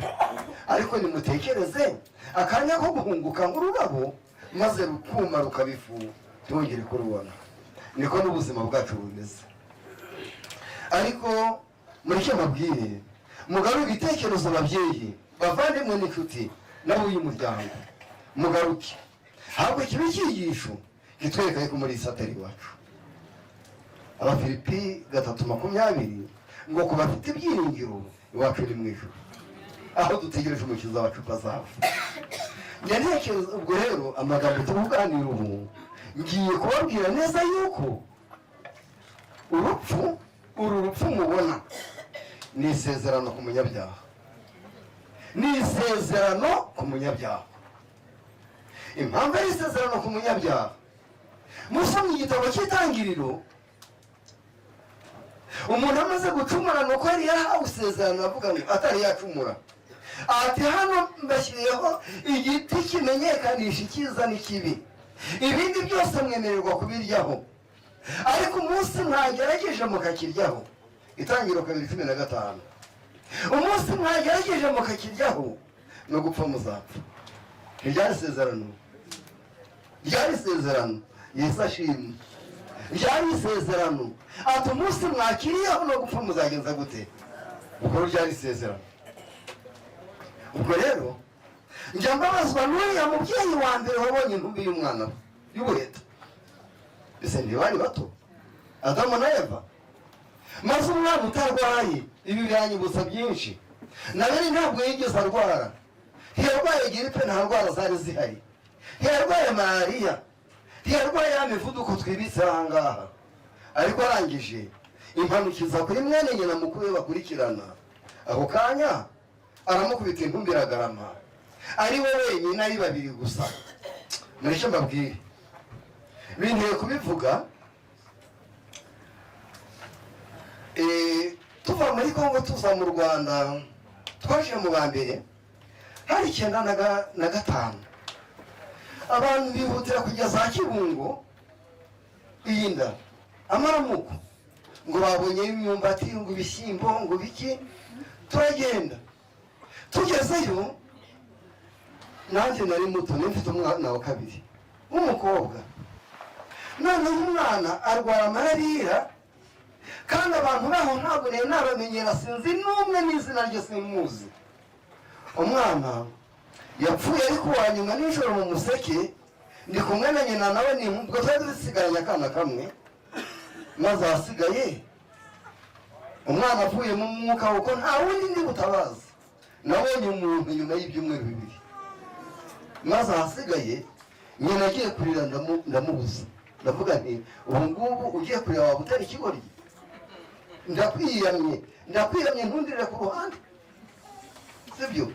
Ariko nimutekereze akanya ko guhunguka nk'ururabo, maze rukuma rukaba ifu, ntibongere kurubona. Niko n'ubuzima bwacu bumeze. Ariko mureke mbabwire, mugarure ibitekerezo, ababyeyi, bavandimwe n'inshuti n'ab'uyu muryango, mugaruke. Ahubwo kiba icyigisho kitwereka yuko muri iyi satari iwacu. Abafilipi 3:20 ngo ku bafite ibyiringiro, iwacu ni mu ijuru. Aho dutegereje Umukiza wacu ko azava. Njya ntekereza, ubwo rero amagambo tuvuganira ubu, ngiye kubabwira neza yuko urupfu, uru rupfu mubona, ni isezerano ku munyabyaha, ni isezerano ku munyabyaha. Impamvu ari isezerano ku munyabyaha, musomye igitabo cy'Itangiriro, umuntu amaze gucumura, ni uko yari yarahawe isezerano, avuga ngo atari yacumura, ati: "Hano mbashyiriyeho igiti kimenyekanisha icyiza n'ikibi, ibindi byose mwemererwa kubiryaho, ariko umunsi mwagerageje mukakiryaho," Itangiriro 2:15, "umunsi mwagerageje mukakiryaho, no gupfa muzapfa." Ntiryari isezerano? Ryari isezerano. Yesu ashimwe. Ryari isezerano, ati: "Umunsi mwakiriyeho, no gupfa muzagenza gute?" Ubwo ryari isezerano. Ubwo rero njya mbabazwa n'uriya mubyeyi wa mbere wabonye intumbi y'umwana we y'ubuheta. Ese ntibari bato, Adamu na Eva? Maze umwana utarwaye, ibi biranyibutsa byinshi. Nawe ntabwo yigeze arwara, ntiyarwaye giripe, nta ndwara zari zihari, ntiyarwaye malariya, ntiyarwaye ya mivuduko twibitse aha ngaha. Ariko arangije impanuka iza kuri mwene nyina mukuru we bakurikirana, ako kanya aramukubita, intumbi iragarama, ari we wenyine, ari babiri gusa. Mureke mbabwire, binteye kubivuga. Tuva muri Kongo tuza mu Rwanda, twaje mu ba mbere, hari 95. Abantu bihutira kujya za Kibungo, iyi nda amaramuko, ngo babonye imyumbati, ngo ibishyimbo, ngo biki. Turagenda, tugezeyo nanjye nari muto, nari mfite umwana wa kabiri w'umukobwa. Noneho umwana arwara malariya, kandi abantu baho ntabwo nari nabamenyera, sinzi n'umwe n'izina rye simuzi. Umwana yapfuye ariko uwa nyuma nijoro mu museke, ndi kumwe na nyina, nawe ni ubwo twari dusigaranye akana kamwe. Maze ahasigaye umwana avuye mu mwuka, kuko nta wundi ndi butabazi. Nabonye umuntu nyuma y'ibyumweru 2. Maze ahasigaye nyina agiye kurira, ndamubuza, ndavuga nti: "Ubu ngubu ugiye kurira waba utari ikigoryi? Ndakwiyamye, ndakwiyamye, ntundire ku ruhande." Sibyo?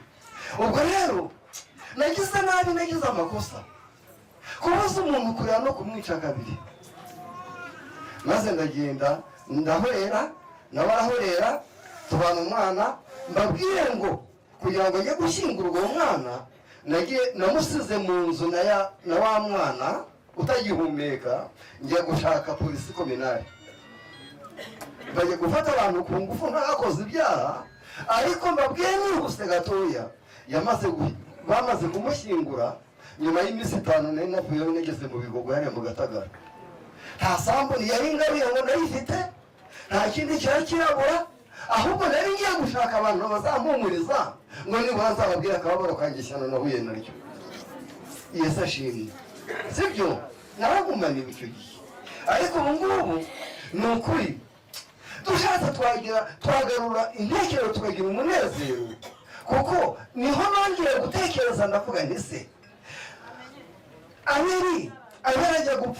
Ubwo rero nagize nabi, nagize amakosa kubuza umuntu kurira no kumwica kabiri. Maze ndagenda ndahorera, nawe arahorera, tubana umwana. Mbabwire ngo kugira ngo njye gushyingura uwo mwana, nagiye namusize mu nzu na wa mwana utagihumeka, njya gushaka polisi communale, bajya gufata abantu ku ngufu nk'abakoze ibyaha. Ariko mbabwiye nihuse gatoya, bamaze kumushyingura nyuma y'iminsi 5, nari navuyeho nageze mu Bigogo hariya mu Gatagara. Nta sambu yari ingaruye ngo ndayifite, nta kindi cyari kirabura, ahubwo nari ngiye gushaka abantu bazampumuriza ngo nibura nzababwire akababaro kanjye, ishyano nahuye naryo. Yesu ashimwe. Sibyo? Naragumaniwe icyo gihe, ariko ubu ngubu ni ukuri dushatse twagira, twagarura intekerezo, tukagira umunezero, kuko niho nongeye gutekereza, ndavuga nti: "Se Abeli, Abeli ajya gupfa."